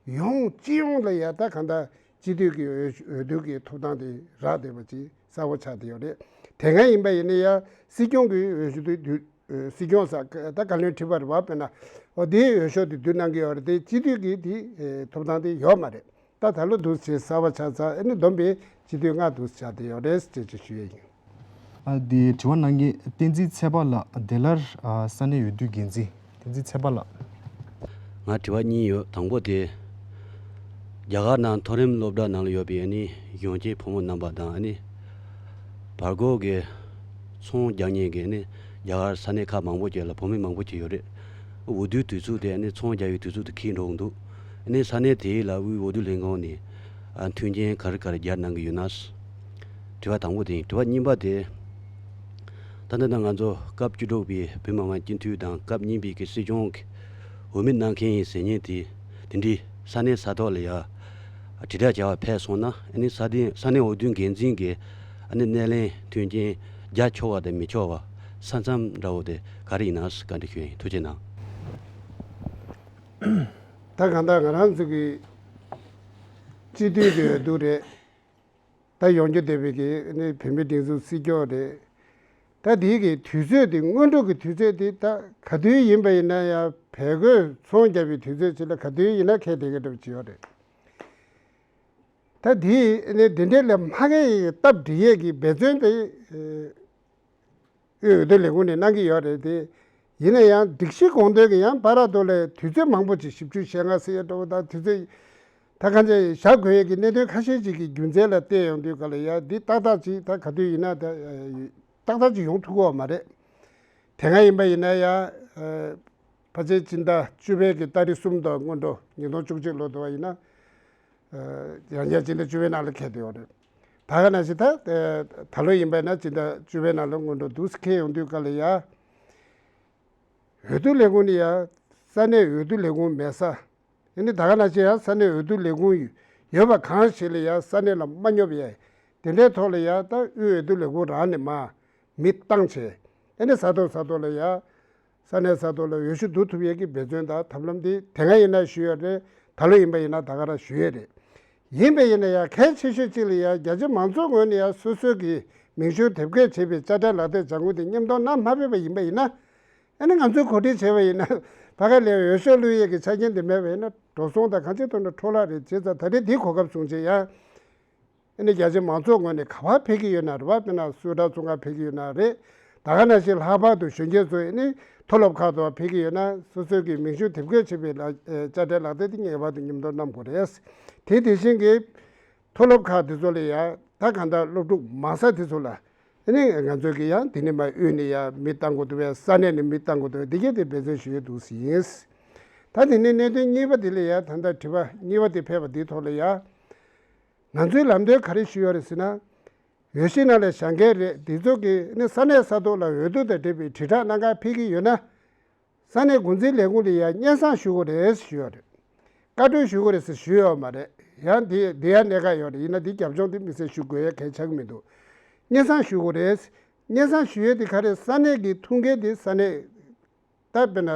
ཡོངས་སྤྱི་ཡོངས་ལ་ཡ་ད་གང་ལྟར་སྤྱི་འཐུས་ཀྱི་འོས་འོས་བསྡུ་གི་ཐོབ་ཐང་དེ་རག་བསྡད་པ་ཅིག་གསར་པ་ཆགས་བསྡད་ཡོད་རེད། དེ་སྔ་ཡིན་པ་ཡིན་ན་ཡ་སྲིད་སྐྱོང་གི་འོས་བསྡུ་བསྡུ་སྲིད་སྐྱོང་ས་ད་བཀའ་བློན་ཁྲི་པ་རེད་བ། དཔེར་ན་འོ་དེའི་འོས་ཤོག་དེ་བསྡུ་གནང་གི་ཡོད་རེད་དེ་སྤྱི་འཐུས་ཀྱི་དེ་ཐོབ་ཐང་དེ་ཡོད་མ་རེད། ད་ད་ལོ་འདུག་སེ་གསར་པ་ཆགས་ཚར། ཨ་ནི་བསྡོམས་པས་སྤྱི་འཐུས་ལྔ་འདུག་སེ་ཆགས་བསྡད་ཡོད་རེད་ཅེས་ཅིག་ཞུ་ཡས་ཡིན། ཨ་དེ་དྲི་བ་གནང་མཁན་བསྟན་འཛིན་ཚེ་དཔག་ལགས། བདེ་སླར་ཨ་ས་གནས་འོས་བསྡུ་འགན་འཛིན་བསྟན་འཛིན་ཚེ་དཔག་ལགས། ང་དྲི་བ་གཉིས་ཡོད། དང་པོ་དེ་རྒྱ་གར་ནང་མཐོ་རིམ་སློབ་གྲྭ་ནང་ལ་ཡོད་པའི་ཨ་ནི་གཞོན་སྐྱེས་ཕོ་མོ་རྣམ་པ་དང་ཨ་ནི་བར་སྐོར་གྱི་ཚོང་རྒྱག་མཁན་གྱི་ཨ་ནི་ རྒྱ་གར་ས་གནས་ཁག་མང་པོ་ཅིག་ལ་བོད་མི་མང་པོ་ཅིག་ཡོད་རེད། འོས་བསྡུའི་དུས་ཚོད་དེ་ཨ་ནི་ཚོང་རྒྱག་པའི་དུས་ཚོད་དེ་འཁེལ་འགྲོ་གི་འདུག་ཨ་ནི་ས་གནས་དེ་ལ་དབུས་འོས་བསྡུ་ལས་ཁུངས་ནས་ཨ་མཐུན་རྐྱེན་ག་རེ་ག་རེ་སྦྱར་གནང་གི་ཡོད་ན། དྲི་བ་དང་པོ་དེ་ཡིན། དྲི་བ་གཉིས་པ་དེ། ད་ལྟ་ད་ང་ཚོ་སྐབས་བཅུ་དྲུག་པའི་བོད་མི་མང་སྤྱི་འཐུས་དང་སྐབས་གཉིས་པའི་གི་སྲིད་སྐྱོང་གི་འོས་མི་གནང་མཁན་ཡིན་ཟེར་མཁན་དེ། དེ་འདྲའི་ས་གནས་ས་ཐོག་ལ་ཡ་དྲིལ་བསྒྲགས་བྱ་བ་ཕེབས་སོང་ན། ཨ་ནི་ས་གནས་ས་གནས་འོས་བསྡུ་འགན་འཛིན་གྱིས་ཨ་ནི་སྣེ་ལེན་མཐུན་རྐྱེན་རྒྱག་ཆོག་པ་དང་མི་ཆོག་པ་ས་མཚམས་འདྲ་བོ་དེ་ག་རེ་ཡིན་ན་བཀའ་འདྲི་ཞུ་ཡ་ཡིན། ཐུགས་རྗེ་གནང་། ད་གང་ལྟར་ང་རང་ཚོ་གི་སྤྱི་འཐུས་ཀྱི་འོས་བསྡུ་རེད། ད་ཡོང་རྒྱུ་བསྡད་པའི་གི་ཨ་ནི་བོད་མིའི་སྒྲིག་འཛུགས་སྲིད་སྐྱོང་རེད། ད་དེའི་གི་དུས་ཚོད་དེ་སྔོན་འགྲོ་གི་དུས་ཚོད་དེ་ད་ག་དུས་ཡིན་པ་ཡིན་ན་ཡང་བལ་གོས་ཚོང་རྒྱག་པའི་དུས་ཚོད་ཅིག་ལ་ག་དུས་ཡིན་ན་འཁེལ་བསྡད་ཀྱི་འདྲ་པོ་ཅིག་ཡོད་རེད། ད་དེ་ཨ་ནི་དེ་འདྲའི་ལས་མ་འགལ་ཡི་སྟབས་འགྲིག་ཡས་ཀྱི་འབད་བརྩོན་དེ། དབུས་འོས་བསྡུ་ལས་ཁུངས་ནས་གནང་གི་ཡོད་རེད་དེ། ཡིན་ན་ཡང་སྒྲིག་གཞི་དགོངས་དོན་གྱི་ཡང་བར་དུ་ལས་དུས་ཚོད་མང་པོ་ཅིག་བཞི་བཅུ་ཞེ་ལྔ་ཟེར་ཡ་འདྲ་བོ་དང་དུས་ཚོད་ད་གང་ཅི་བཞག་དགོས་ཡས་ཀྱི་གནད་དོན་ཁ་ཤས་ཅིག་གི་རྒྱུ་མཚན་ལ་བལྟས་ཡོང་དུས་ག་ལ་ཡ་འདི་ཏག་ཏག་ཅིག་ད་ག་དུས་ཡིན་ན་ད་ཏག་ཏག་ཅིག་ཡོང་ཐུབ་ཀྱི་ཡོད་མ་རེད། དེ་སྔ་ཡིན་པ་ཡིན་ན་ཡང་ཕལ་ཆེར་སྤྱི་ཟླ་བཅུ་པའི་གི་ཏ་རིག་གསུམ་དང་སྔོན་འགྲོ་ཉིས་སྟོང་བཅུ་གཅིག་ལོ་དུ་བ་ཡིན་ན། ཡང་བསྐྱར་སྤྱི་ཟླ་བཅུ་པའི་ནང་ལ་འཁེལ་བསྡད་ཡོད་རེད། ད་ག་ནང་བཞིན་ད་ད་ལོ་ཡིན་པ་ན་སྤྱི་ཟླ་བཅུ་པའི་ནང་ལ་སྔོན་འགྲོ་འདུག་སེ་འཁེལ་ཡོང་དུས་ག་ལ་ཡ། འོས་བསྡུ་ལས་ཁུངས་ནི་ཡ་ས་གནས་འོས་བསྡུ་ལས་ཁུངས་མེད་ས། ཨ་ནི་ད་ག་ནང་བཞིན་ཡ་ས་གནས་འོས་བསྡུ་ལས་ཁུངས་ཡོད་པ་གང་ཞིག་ལ་ཡ་ས་གནས་ལ་མ་སྙོབ་ཡ། དེ་འདྲའི་ཐོག་ལ་ཡ་ད་དབུས་འོས་བསྡུ་ལས་ཁུངས་རང་ནས་མ་མི་བཏང་བྱས། ཨ་ནི་ས་ཐོག་ས་ཐོག་ལ་ཡ། ས་གནས་ས་ཐོག་ལ་འོས་ཤོག་བསྡུ་ཐུབ་ཡས་ཀྱི་འབད་བརྩོན་དང་ཐབས་ལམ་འདི་དེ་སྔ་ཡིན་ན་ཞུས་ཡོད་རེད། ད་ལོ་ཡིན་པ་ཡིན་ན་ད་ག་རང་ཞུས་ཡོད་རེད། ཡིན་པ་ཡིན་ན་ཡང་གལ་ཆེ་ཤོས་གཅིག་ལ་ཡང་རྒྱ་ཆེ་མང་ཚོགས་ངོས་ནས་ཡང་སོ་སོའི་གི་མིང་གཞུང་དེབ་སྐྱེལ་བྱེད་པའི་དཔྱ་ཁྲལ་ལག་དེབ་ལྗང་ཁུ་དེ་མཉམ་གཏོང་གནང་མ་ཕོད་པ་ཡིན་པ་ཡིན་ན། ཨ་ནི་ང་ཚོས་གོ་སྒྲིག་བྱས་པ་ཡིན་ན་ཕ་ག་ལས་འོས་ཤོག་བླུག་ཡས་ཀྱི་ཆ་རྐྱེན་དེ་མེད་པ་ཡིན་ན་འགྲོ་སོང་དང་གང་ཅི་ཐོག་ནས་འཕྲོ་བརླག་རེད། བྱས་ཙང་ད་རེས་འདིའི་གོ་སྐབས་བཟུང་བྱས་ཡང་། ཨ་ནི་རྒྱ་ཆེ་མང་ཚོགས་ངོས་ནས་ག་པར་ཕེབས་ཀྱི་ཡོད་ན་རེད་བ། དཔེར་ན་སུད་ཊར་ཚོང་ཁང་ཕེབས་ཀྱི་ཡོད་ན་རེད། ད་ག་ནང་བཞིན་ལྷག་པར་དུ་གཞོན་སྐྱེས་ཚོ་ཨ་ནི་མཐོ་སློབ་ཁག་ཏུ་ཕེབས་ཀྱི་ཡོད་ན་སོ་སོའི་གི་མིང་གཞུང་དེབ་སྐྱེལ་བྱེད་པའི་ལ་ཨེ་དཔྱ་ཁྲལ་ལག་དེབ་དེ་ངེས་པར་དུ་མཉམ་དུ་བསྣམས་དགོས་རེད། དེ་དེ་བཞིན་གྱི་མཐོ་སློབ་ཁག་དེ་ཚོ་ལ་ཡང་ད་གང་ལྟར་སློབ་ཕྲུག་མང་ས་དེ་ཚོ་ལ་ཨ་ནི་ང་ཚོ་གི་ཡང་དེ་ནི་མ་དབུས་ནས་ཡང་མི་བཏང་དགོས་འདུག་པས། ས་གནས་ནས་མི་བཏང་དགོས་འདུག་པས། འདི་གས་དེ་འབད་བརྩོན་ཞུ་ཡས་འདུག་ཟེར་ཡིན། ད་དེ་ནས་གནད་དོན་གཉིས་པ་དེ་ལ་ཡང་ད་ལྟ་དྲི་བ་གཉིས་པ་དེ་ཕེབས་པ་དེའི་ཐོག་ལ་ཡང་། ང་ཚོའི་ལམ་སྟོན་ག་རེ་ཞུས་ཡོད་རེད་ཟེར་ན། འོས་གཞི་ནང་ལ་བཞེངས་མཁན་རེད། འདི་ཚོ་གིས་ནི་ས་གནས་ས་ཐོག་ལ་འོས་བསྡུ་དང་འབྲེལ་བའི་དྲིལ་བསྒྲགས་གནང་གར་ཕེབས་ཀྱི་ཡོད་ན། ས་གནས་འགོ་འཛིན་ལས་ཁུངས་ལ་ཡང་སྙན་སེང་ཞུ་དགོས་རེད་ཞུས་ཡོད་རེད། བཀའ་འཁྲོལ་ཞུ་དགོས་རེད་ཟེར་ཞུས་ཡོད་མ་རེད། ཡང་འདི་འདི་ཡང་གནད་འགག་ཡོད་རེད། ཡིན་ན་འདི་རྒྱབ་ལྗོངས་འདི་དམིགས་བསལ་ཞུ་དགོས་ཡ་གལ་ཆགས་ཀྱི་མི་འདུག་སྙན་སེང་ཞུ་དགོས་རེད། སྙན་སེང་ཞུ་ཡས་དེ་ག་རེ་ས་གནས་ཀྱི་ཐུགས་འགན་དེ་ས་གནས། ད་དཔེར་ན་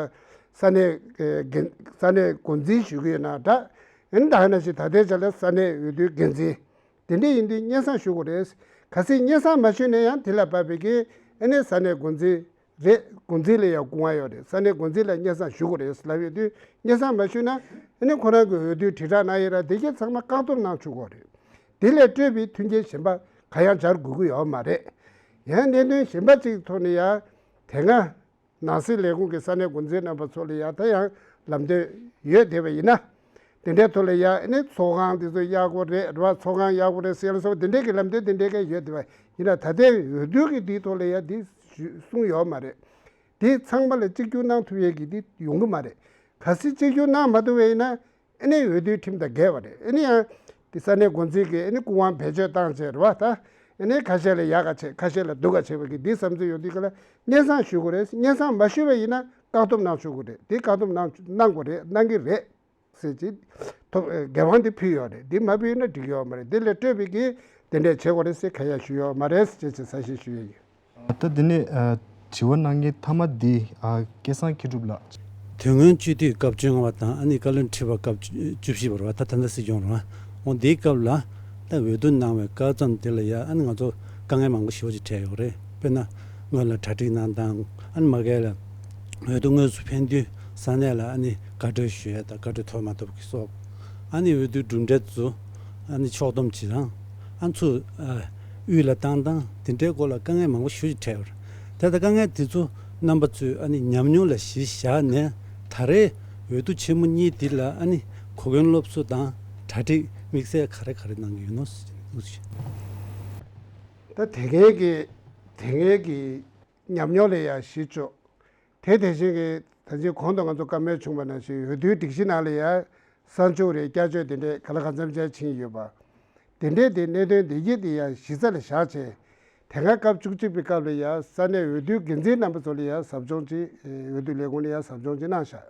ས་གནས་འགན་ས་གནས་འགོ་འཛིན་ཞུ་གི་ཡོད་ན་འདྲ། ཨ་ནི་ད་ག་ནང་བཞིན་ད་ལྟའི་ཆ་ལ་ས་གནས་འོས་བསྡུའི་འགན་འཛིན། དེ་འདྲ་ཡིན་དུས་སྙན་སེང་ཞུ་དགོས་རེད། གལ་སྲིད་སྙན་སེང་མ་ཞུས་ན་ཡང་དེ་ལ་བབས་པའི་གི་ཨ་ནི་ས་གནས་འགོ་འཛིན་རེད། འགོ་འཛིན་ལ་ཡང་དགོངས་པ་ཡོད་རེད། ས་གནས་འགོ་འཛིན་ལ་སྙན་སེང་ཞུ་དགོས་རེད་ལབ་ཡོད་དུས་སྙན་སེང་མ་ཞུས་ན་ཨ་ནི་ཁོ་རང་གི་འོས་བསྡུའི་དྲིལ་བསྒྲགས་གནང་ཡས་ར་དེ་གས་ཚང་མ་བཀག་སྡོམ་གནང་ཆོག་གི་རེད། དེ་ལས་སྤྲོས་པའི་མཐུན་རྐྱེན་གཞན་པ་གང་ཡང་སྦྱར་དགོས་ཀྱི་ཡོད་མ་རེད། ཡང་གནད་དོན་གཞན་པ་གཅིག་ཐོག་ནས་ཡང་དེ་སྔ། ནང་སྲིད་ལས་ཁུངས་ཀྱི་ས་གནས་འགོ་འཛིན་རྣམ་པ་ཚོ་ལ་ཡང་ད་ཡང་ལམ་སྟོན་ཡོད་བསྡད་པ་ཡིན་ན། དེ་འདྲའི་ཐོག་ལ་ཡང་ཨ་ནི་ཚོགས་ཁང་དེ་ཚོ་གཡར་དགོས་རེད་རེད་བ། ཚོགས་ཁང་གཡར་དགོས་རེད་ཟེར་ལ་སོགས་དེ་འདྲའི་གི་ལམ་སྟོན་དེ་འདྲའི་གི་ཡོད་བསྡད་པ་ཡིན་ན། ད་ལྟའི་འོས་བསྡུ་གི་དེའི་ཐོག་ལ་ཡང་དེ་གསུངས་ཡོད་མ་རེད། དེ་ཚང་མ་ལ་གཅིག་གྱུར་གནང་ཐུབ་ཡས་ཀྱི་དེ་ཡོང་གི་མ་རེད། གལ་སྲིད་གཅིག་གྱུར་གནང་མ་ཐུབ་པ་ཡིན་ན། ཨ་ནི་འོས་བསྡུའི་ཁྲིམས་དང་འགལ་བ་རེད། ཨ་ནི་ཡང་དེ་ས་གནས་འགོ་འཛིན་གྱིས་ཨ་ནི་སྐུ་དབང་བེད་སྤྱོད་བཏང་བྱས་རེད་བ། ད་ཨ་ནི་ཁ་ཤས་ལ་ཡག་ག་བྱས་ཁ་ཤས་ལ་སྡུག་ག་བྱས་པ་གི་འདི་བསམ་ཚུལ་ཡོང་དུས་ག་ལ་སྙན་སེང་ཞུ་དགོས་རེད། སྙན་སེང་མ་ཞུས་པ་ཡིན་ན་བཀག་སྡོམ་གནང་ཆོག་གི་རེད། དེ་བཀག་སྡོམ་གནང་གནང་དགོས་རེད། གནང་གི་རེད་ཟེར་གྱི་ཐོབ་འགན་དབང་དེ་ཕུལ་ཡོད་རེད། འདི་མ་ཕུལ་ན་འགྲིག་ཡོད་མ་རེད། འདི་ལས་སྤྲོས་པའི་གི་དེ་འདྲས་བྱེད་དགོས་རེད་ཟེར་ག་ཡ་ཞུ་ཡོད་མ་རེད་ཟེར་གྱི་གསལ་བཤད་ཞུ་ཡ་ཡིན། ད་དེ་ནས་ཨ་དྲི་བ་གནང་མཁན་མཐའ་མ་འདི་ཨ་སྐལ་བཟང་མཁས་གྲུབ་ལགས། དོན་དངོས་སྤྱི་འཐུས་སྐབས་བཅོ་ལྔ་པ་དང་ཨ་ནི་བཀའ་བློན་ཁྲི་པ་སྐབས་བཅུ་བཞི་པ་རེད་བ། ད་ད་ལྟ་སྲིད་སྐྱོང་རེད་བ། འོ་འདིའི་སྐབས་ལ་ད་འོས་བསྡུ་གནང་བའི་སྐབས་ཙམ་དེ་ལ་ཡ་ཨ་ནི་ང་ཚོ་དཀའ་ངལ་མང་པོ་ཞེ་པོ་ཅིག་འཕྲད་ཡོད་རེད། དཔེར་ན་སྔོན་ལ་གྲ་སྒྲིག་གནང་སྟངས། ཨ་ནི་མ་གལ་ལ་འོས་བསྡུ་དངོས་སུ་ཕེབས་དུས་ས་གནས་ལ་ཨ་ནི་བཀའ་འཁྲོལ་ཞུ་ཡ་དང་བཀའ་འཁྲོལ་ཐོབ་མ་ཐོབ་ཀྱི་སོགས། ཨ་ནི་འོས་བསྡུའི་གྲུབ་འབྲས་ཚོ་ཨ་ནི་ཕྱོགས་བསྡོམས་བྱེད་སྟངས། ཨ་ཚུར་ཨ་དབུས་ལ་བཏང་སྟངས་དེ་འདྲའི་སྐོར་ལ་དཀའ་ངལ་མང་པོ་ཞེ་པོ་ཅིག་འཕྲད་ཡོད་རེད། ད་ལྟ་དཀའ་ངལ་དེ་ཚོ་རྣམ་པ་ཚོས་ཨ་ནི་ཉམས་མྱོང་ལ་གཞི་བཞག་ནས་ད་རེས་འོས་བསྡུ་ཆེན་མོ་གཉིས་འདི་ལ་ཨ་ནི་གོ་སྐོན་སློབ་གསོ་དང་གྲ་སྒྲིག་དམིགས་བསལ་ག་རེ་ག་རེ་གནང་གི་ཡོད་ནོ་ཟེར་གྱི་འདུག་ཟེར། ད་དེ་སྔའི་གི་དེ་སྔའི་གི་ ཉམས་མྱོང་ལས་ཡང་གཞི་བཅོལ། དེ་དེ་བཞིན་གྱི་ད་ཅི་གོང་དུ་ང་ཚོ་བཀའ་མོལ་བྱུང་བ་ནང་བཞིན་འོས་བསྡུའི་སྒྲིག་གཞི་ནང་ལ་ཡང་གསར་འཇུག་རེད། བསྐྱར་བཅོས་དེ་འདྲས་ག་ལ་གང་འཚམ་ཅིག་ཕྱིན་ཡོད་པ། དེ་འདྲས་དེ་གནད་དོན་འདི་གྱད་དེ་ཡང་གཞི་རྩ་ལ་བཞག་བྱས། དེ་སྔ་སྐབས་བཅུ་གཅིག་པའི་སྐབས་ལ་ཡང་ས་གནས་འོས་བསྡུའི་འགན་འཛིན་རྣམ་པ་ཚོ་ལ་ཡང་ཟབ་སྦྱོང་ཅིག་འོས་བསྡུ་ལས་ཁུངས་ལ་ཡང་ཟབ་སྦྱོང་ཅིག་གནང་བཞག་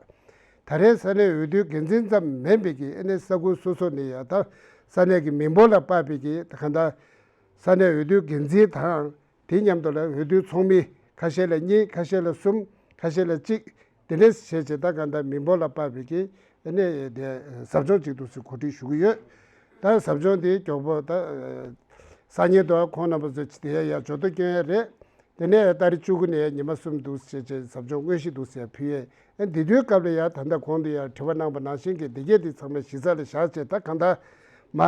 ད་རེས་ས་གནས་འོས་བསྡུའི་འགན་འཛིན་ཙམ་མིན་པའི་གི་ཨ་ནི་ས་ཁུལ་སོ་སོ་ནས་ཡང་ད་ས་གནས་ཀྱི་མི་འབོར་ལ་དཔག་པའི་གི་ད་གང་ལྟར་ས་གནས་འོས་བསྡུའི་འགན་འཛིན་དང་། དེ་མཉམ་དུ་ལ་འོས་བསྡུའི་ཚོགས་མི་ཁ་ཤས་ལ་གཉིས། ཁ་ཤས་ལ་གསུམ། ཁ་ཤས་ལ་གཅིག་དེ་འདྲས་བྱས་བྱས་ད་གང་ལྟར་མི་འབོར་ལ་དཔག་པའི་གི་ཨ་ནི་དེ་ཟབ་སྦྱོང་ཅིག་འདུག་སེ་གོ་སྒྲིག་ཞུ་གི་ཡོད། ད་ཟབ་སྦྱོང་དེ་མགྱོགས་པོ་ད་སང་ཉིན་དུ་ཁོང་རྣམ་པ་ཚོ་དེ་ཡ་ཡ་འབྱོར་ཐོ་སྐྱོན་ཡ་རེད། དེ་ནས་ཏ་རིག་བཅུ་དགུ་ནས་ཉི་མ་གསུམ་འདུག་སེ་བྱས་བྱས་ཟབ་སྦྱོང་དངོས་གཞི་འདུག་སེ་ཕུལ་ཡས། ཨ་འདི་དུས་སྐབས་ལ་ཡ་ད་ལྟ་གོང་དུ་ཡ་དྲི་བ་གནང་བ་ནང་བཞིན་གྱི་འདི་གས་འདི་ཚང་མ་གཞི་རྩ་ལ་བཞག་བྱས་ད་གང་ལྟར་མ་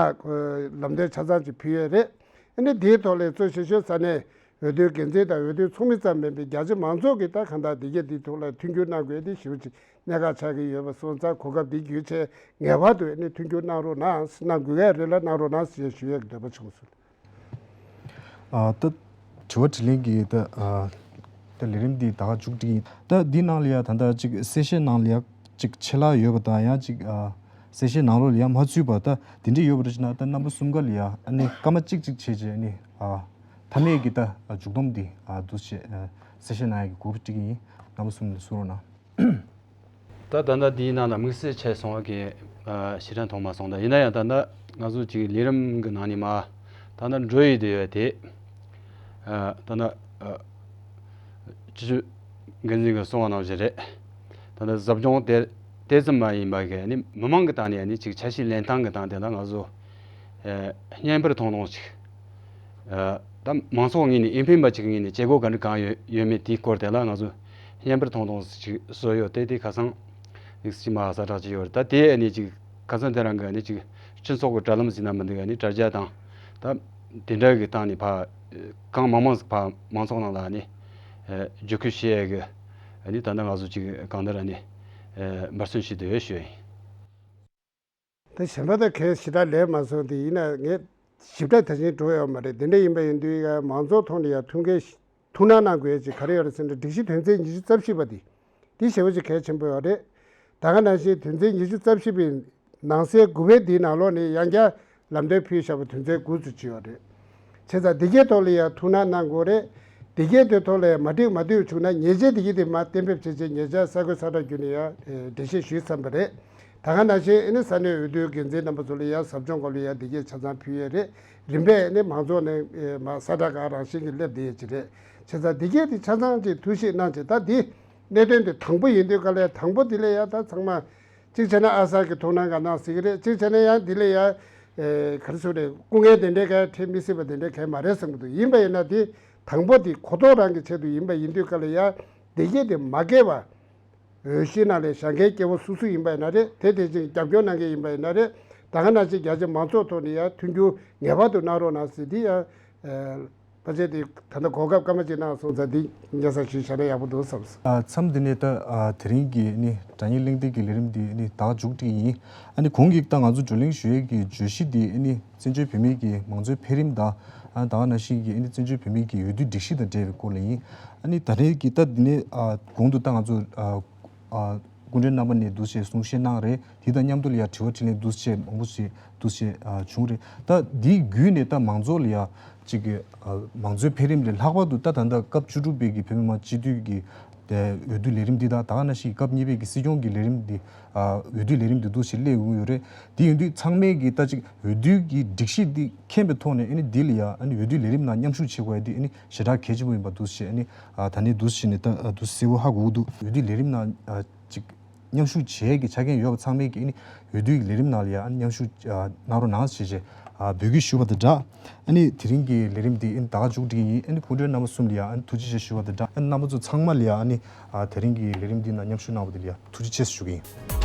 ལམ་སྟོན་ཆ་ཚང་ཅིག་ཕུལ་ཡས་རེད། ཨ་ནི་འདིའི་ཐོག་ལ་གཙོ་ཆེ་ཤོས་ས་གནས་འོས་བསྡུའི་འགན་འཛིན་དང་འོས་བསྡུའི་ཚོགས་མི་ཙམ་མིན་པའི་རྒྱ་ཆེ་མང་ཚོགས་ཀྱིས་ད་གང་ལྟར་འདི་གས་འདིའི་ཐོག་ལ་མཐུན་འགྱུར་གནང་དགོས་འདི་ཞེ་པོ་ཅིག་གནད་འགག་ཆགས་ཀྱི་ཡོད་པ་སོང་ཙང་གོ་སྐབས་འདི་བརྒྱུད་བྱས་ངེས་པར་དུ་ཨ་ནི་མཐུན་འགྱུར་གནང་རོགས་གནང་། གནང་དགོས་ཡས་རེད་ལ་གནང་རོགས་གནང་ཞེས་ཞུ་ཡས་ཀྱི་འདོད་པ་བྱུང་སོང་། ཨ་ད་དྲི་བ་དྲིས་ལན་གྱི་ད་ཨ་ད་ལས་རིམ་འདི་ད་ག་མཇུག་སྒྲིལ་ཡིན། ད་འདི་ནང་ལ་ཡ་ད་ད་ཅིག་གསལ་བཤད་ནང་ལ་ཡ་ཅིག་ཆད་ལྷག་ཡོད་པ་དང་ཡང་ཅིག་ཨ་གསལ་བཤད་ནང་ལོགས་ལ་ཡ་མ་ཚུད་པ་ད་དེ་འདྲས་ཡོད་པ་རེད་ཅེ་ན། ད་རྣམ་པ་གསུམ་ཀ་ལ་ཡ་ཨ་ནི་སྐར་མ་གཅིག་གཅིག་བྱས་བྱས་ཨ་ནི་ཨ་མཐའ་མའི་གི་ད་མཇུག་སྡོམ་འདི་ཨ་འདུག་བྱས་ཨ་གསལ་བཤད་གནང་ཡ་གི་གོ་སྒྲིག་གི་ཡིན། རྣམ་པ་གསུམ་ལ་གསུང་རོགས་གནང་། ད་ད་ལྟ་འདིའི་ནང་ལ་དམིགས་བསལ་ཆད་སོང་བ་གི་ཨ་ཞེ་དྲག་མཐོང་མ་སོང་། ད་ཡིན་ན་ཡང་ད་ལྟ་ང་ཚོ་ཅིག་ལས་རིམ་གི་ནང་ནས་མ་ད་ལྟ་འགྲོ་ཡི་དེ་ཡོད་དེ། ཨ་ད་ལྟ་ཨ་སྤྱི་ཁྱབ་འགན་འཛིན་གྱིས་གསུངས་པ་ནང་བཞིན་རེད། ད་ལྟ་ཟབ་སྦྱོང་དེ་དེ་ཙམ་མ་ཡིན་པ་གི་ནི་མི་མང་གི་སྟེང་ནས་ནི་ཅིག་འཆར་གཞི་ལེན་སྟངས་གི་སྟེང་དེ་ལ་ང་ཚོ་ཨ་བརྙན་པར་ཐུང་ཐུང་ཅིག་ཨ་ད་མང་ཚོགས་ངོས་ནས་ཨིན་ཕན་པ་ཅིག་ངོས་ནས་བྱེད་སྒོ་ག་འདྲ་གང་ཡོད་ཡོད་མེད་དེའི་སྐོར་དེ་ལ་ང་ཚོ་བརྙན་པར་ཐུང་ཐུང་ཅིག་བཟོས་ཡོད་དེ། དེ་ཁ་སང་ཡིག་ཚད་མ་གསལ་བསྒྲགས་ཅིག་ཡོད་རེད། ད་དེ་ནི་ཅིག་ཁ་སང་དེ་རང་གི་ནི་ཅིག་སྤྱི་ཚོགས་ཀྱི་དྲ་ལམ་ཟིན་ན་མི་འདུག་ནི་དྲ་རྒྱ་དང་ད་དེ་འདྲ་གི་སྟེང་ནས་ཕ་གང་མང་མང་ཕ་མང་ཚོགས་ནང་ལ་ནི་ཨ་བརྒྱུད་སྐུལ་བྱེད་ཡས་གི་ནི་ད་ལྟ་ང་ཚོ་ཅིག་གང་ལྟར་ནི་ཨ་འབད་བརྩོན་བྱེད་དུ་ཡོད་ཞུ་ཡིན། ད་གཞན་པ་དང་གལ་ཞེ་དྲག་ལས་མ་སོང་དེ་ཡིན་ན་ངས་ཞིབ་ཕྲ་ད་ཅིག་འགྲོ་ཡོད་མ་རེད། དེ་འདྲ་ཡིན་པ་ཡིན་དུས་ཡ་མང་ཚོགས་ཐོག་ནས་ཡ་ཐུགས་འགན་ཐུགས་སྣང་གནང་དགོས་ཡ་ཅིག་ག་རེ་ཡོད་རེད་ཟེར་ན་སྒྲིག་གཞི་དོན་ཚན་ཉི་ཤུ་རྩ་བཞི་པ་དེ་དེ་ཞེ་པོ་ཅིག་གལ་ཆེན་པོ་ཡོད་རེད། ད་ག་ནང་བཞིན་དོན་ཚན་ཉི་ཤུ་རྩ་བཞི་པའི་ནང་གསེས་དགུ་པའི་དེའི་ནང་ལོགས་ནས་ཡང་བསྐྱར་ལམ་སྟོན་ཕུལ་བཞག་པ་དོན་ཚན་དགུ་ཙམ་ཅིག་ཡོད་རེད། བྱས་ཙང་འདི་གའི་ཐོག་ལ་ཡང་ཐུགས་སྣང་གནང་དགོས་རེད། འདི་གའི་དེ་ཐོག་ལ་ཡང་མ་འགྲིག་མ་འགྲིག་བྱུང་ན་ཉེས་ཆད་འདི་གའི་དེ་མར་གཏན་འབེབས་བྱས་བྱས་ཉེ་ཆར་གསར་འགོད་གསལ་བསྒྲགས་བརྒྱུད་ནས་ཡང་འགྲེལ་བཤད་ཞུས་ཚར་བ་རེད། ད་ག་ནང་བཞིན་ཨ་ནི་ས་གནས་འོས་བསྡུའི་འགན་འཛིན་རྣམ་པ་ཚོ་ལ་ཡང་ཟབ་སྦྱོང་སྐོར་ལ་ཡང་འདི་གའི་ཆ་ཚང་ཕུལ་ཡས་རེད། རིམ་པས་ཨ་ནི་མང་ཚོགས་ནས་མར་གསལ་བསྒྲགས་གང་རང་བཞིན་གྱི་སླེབས་བསྡད་ཡས་ཅིག་རེད། བྱས་ཙང་འདི་གའི་དེ་ཆ་ཚང་ཅིག་ཐུགས་ཞིབ་གནང་བྱས་ད་འདི་གནད་དོན་དེ་དང་པོ་ཡིན་དུས་ག་ལ་ཡང་དང་པོ་འདི་ལ་ཡང་ད་ཚང་མ། གཅིག་བྱས་ན་ཨ་གསར་གྱི་ཐུགས་སྣང་ག་གནང་སྲིད་ཀྱི་རེད། གཅིག་བྱས་ན་ཡང་འདི་ལ་ཡང་ཨེ་ག་རེ་ཟེར་རེད། སྐུ་ངལ་དེ་འདྲའི་ག་འཕྲད་མི་སྲིད་པ་དེ་འདྲའི་ག་མ་རེད་བསམ་གྱི་འདུག་ཡིན་པ་ཡིན་ན་དེ་དང་པོ་དེ་གོ་རྟོགས་རང་གི་ཆེད་དུ་ཡིན་པ་ཡིན་དུས་ག་ལ་ཡང་བདེ་སྐྱིད་དེ་མ་སྐྱེ་བ། འོས་གཞི་ནང་ལ་བཞེངས་མཁན་སྐྱེ་བོ་སུ་སུ་ཡིན་པ་ཡིན་ན་རེད། དེ་དེ་བཞིན་རྒྱབ་སྐྱོར་གནང་མཁན་ཡིན་པ་ཡིན་ན་རེད། ད་ག་ནང་བཞིན་རྒྱ་ཆེ་མང་ཚོགས་ཐོག་ནས་ཡང་མཐུན་འགྱུར་ངེས་པར་དུ་གནང་རོགས་གནང་ཟེར་དེ་ཡང་ཨེ། ཕལ་ཆེར་དེ་ད་ལྟ་གོ་སྐབས་སྐར་མ་གཅིག་གནང་སོང་ཙང་འདི་སྙན་སེང་ཞུས་བཞག་ན་ཡག་པོ་འདུག་བསམ་སོང་། ཨ་མཚམས་འདི་ནས་ད་ཨ་དེ་རིང་གི་ནི་དྲ་བརྙན་གླེང་སྟེགས་ཀྱི་ལས་རིམ་འདི་ནི་ད་མཇུག་སྒྲིལ་ཡིན། ཨ་ནི་གོང་གི་ད་ང་ཚོ་བགྲོ་གླེང་ཞུ་ཡས་ཀྱི་བརྗོད་གཞི་འདི་ནི་བཙན་བྱོལ་བོད་མིའི་གི་མང་གཙོའི་འཕེལ་རིམ་དང་ཨ་ད་ག་ནང་བཞིན་གྱི་ཨ་ནི་བཙན་བྱོལ་བོད་མིའི་གི་འོས་བསྡུའི་སྒྲིག་གཞི་དང་འབྲེལ་བའི་སྐོར་ལ་ཡིན། ཨ་ནི་ད་རེས་ཀྱི་ད་འདི་ནས་ཨ་གོང་དུ་ད་ང་ཚོ་ཨ་ཨ་སྐུ་མགྲོན་རྣམ་པ་ནས་འདུག་ཅེས་གསུང་བཤད་གནང་རེད། དེ་དང་མཉམ་དུ་ལ་ཡ་དྲི་བ་དྲིས་ལན་འདུག་ཅེས་མང་པོ་ཞིག་འདུག་ཅེས་ཨ་བྱུང་རེད། ད་འདིའི་བརྒྱུད་ནས་ད་མང་ཚོགས་ལ་ཡ་ཅིག་གི་ཨ་མང་གཙོའི་འཕེལ་རིམ་ལས་ལྷག་པར་དུ་ད་ད་ལྟ་སྐབས་བཅུ་དྲུག་པའི་གི་བོད་མི་མང་སྤྱི་འཐུས་ཀྱི་དེ་འོས་བསྡུ་ལས་རིམ་འདི་དང་ད་ག་ནང་བཞིན་སྐབས་གཉིས་པའི་གི་སྲིད་སྐྱོང་གི་ལས་རིམ་འདི་ཨ་འོས་བསྡུ་ལས་རིམ་འདི་འདུག་ཅེས་སླེབས་ཡོང་གི་ཡོད་རེད། དེ་ཡིན་དུས་ཚང་མས་གི་ད་ཅིག་འོས་བསྡུ་གི་སྒྲིག་གཞི་འདི་མཁྱེན་པའི་ཐོག་ནས་ཨ་ནི་འདི་ལ་ཡ་ཨ་ནི་འོས་བསྡུ་ལས་རིམ་ནང་མཉམ་ཞུགས་བྱེད་དགོས་ཡ་འདི་ཨ་ནི་ཞེ་དྲག་གལ་ཆེན་པོ་ཡིན་པ་འདུག་ཅེས་ཨ་ནི་ཨ་ད་ནི་འདུག་ཅེས་ནས་ད་འདུག་གསལ་པོ་ཧ་གོ་གི་འདུག་འོས་བསྡུ་ལས་རིམ་ནང་ཨ་ཅིག་མཉམ་ཞུགས་བྱེད་ཀྱི་ཆ་རྐྱེན་ཡོད་པ་ཚང་མས་ཀྱིས་ཨ་ནི་འོས་བསྡུའི་ལས་རིམ་ནང་ལ་ཡང་ཨ་ནི་མཉམ་ཞུགས་ཨ་གནང་རོགས་གནང་ཞེས་བྱས་ཨ་འབོད་སྐུལ་ཞུ་བ་དང་སྦྲགས། ཨ་ནི་དེ་རིང་གི་ལས་རིམ་འདི་ཨ་ནི་ད་ག་མཇུག་སྒྲིལ་གྱི་ཡིན། ཨ་ནི་སྐུ་མགྲོན་རྣམ་པ་གསུམ་ལ་ཡང་ཨ་ནི་ཐུགས་རྗེ་ཆེ་ཞུ་བ་དང་སྦྲགས། ཨ་ནི་རྣམ་པ་ཚོ་ཚང་མ་ལ་ཡང་ཨ་ནི་ཨ་དེ་རིང་གི་ལས་རིམ་འདི་ནང་མཉམ་ཞུགས་གནང་བ་དེ་ལ་ཡང་ཐུགས་རྗེ་ཆེ་ཞུ་གི་ཡིན།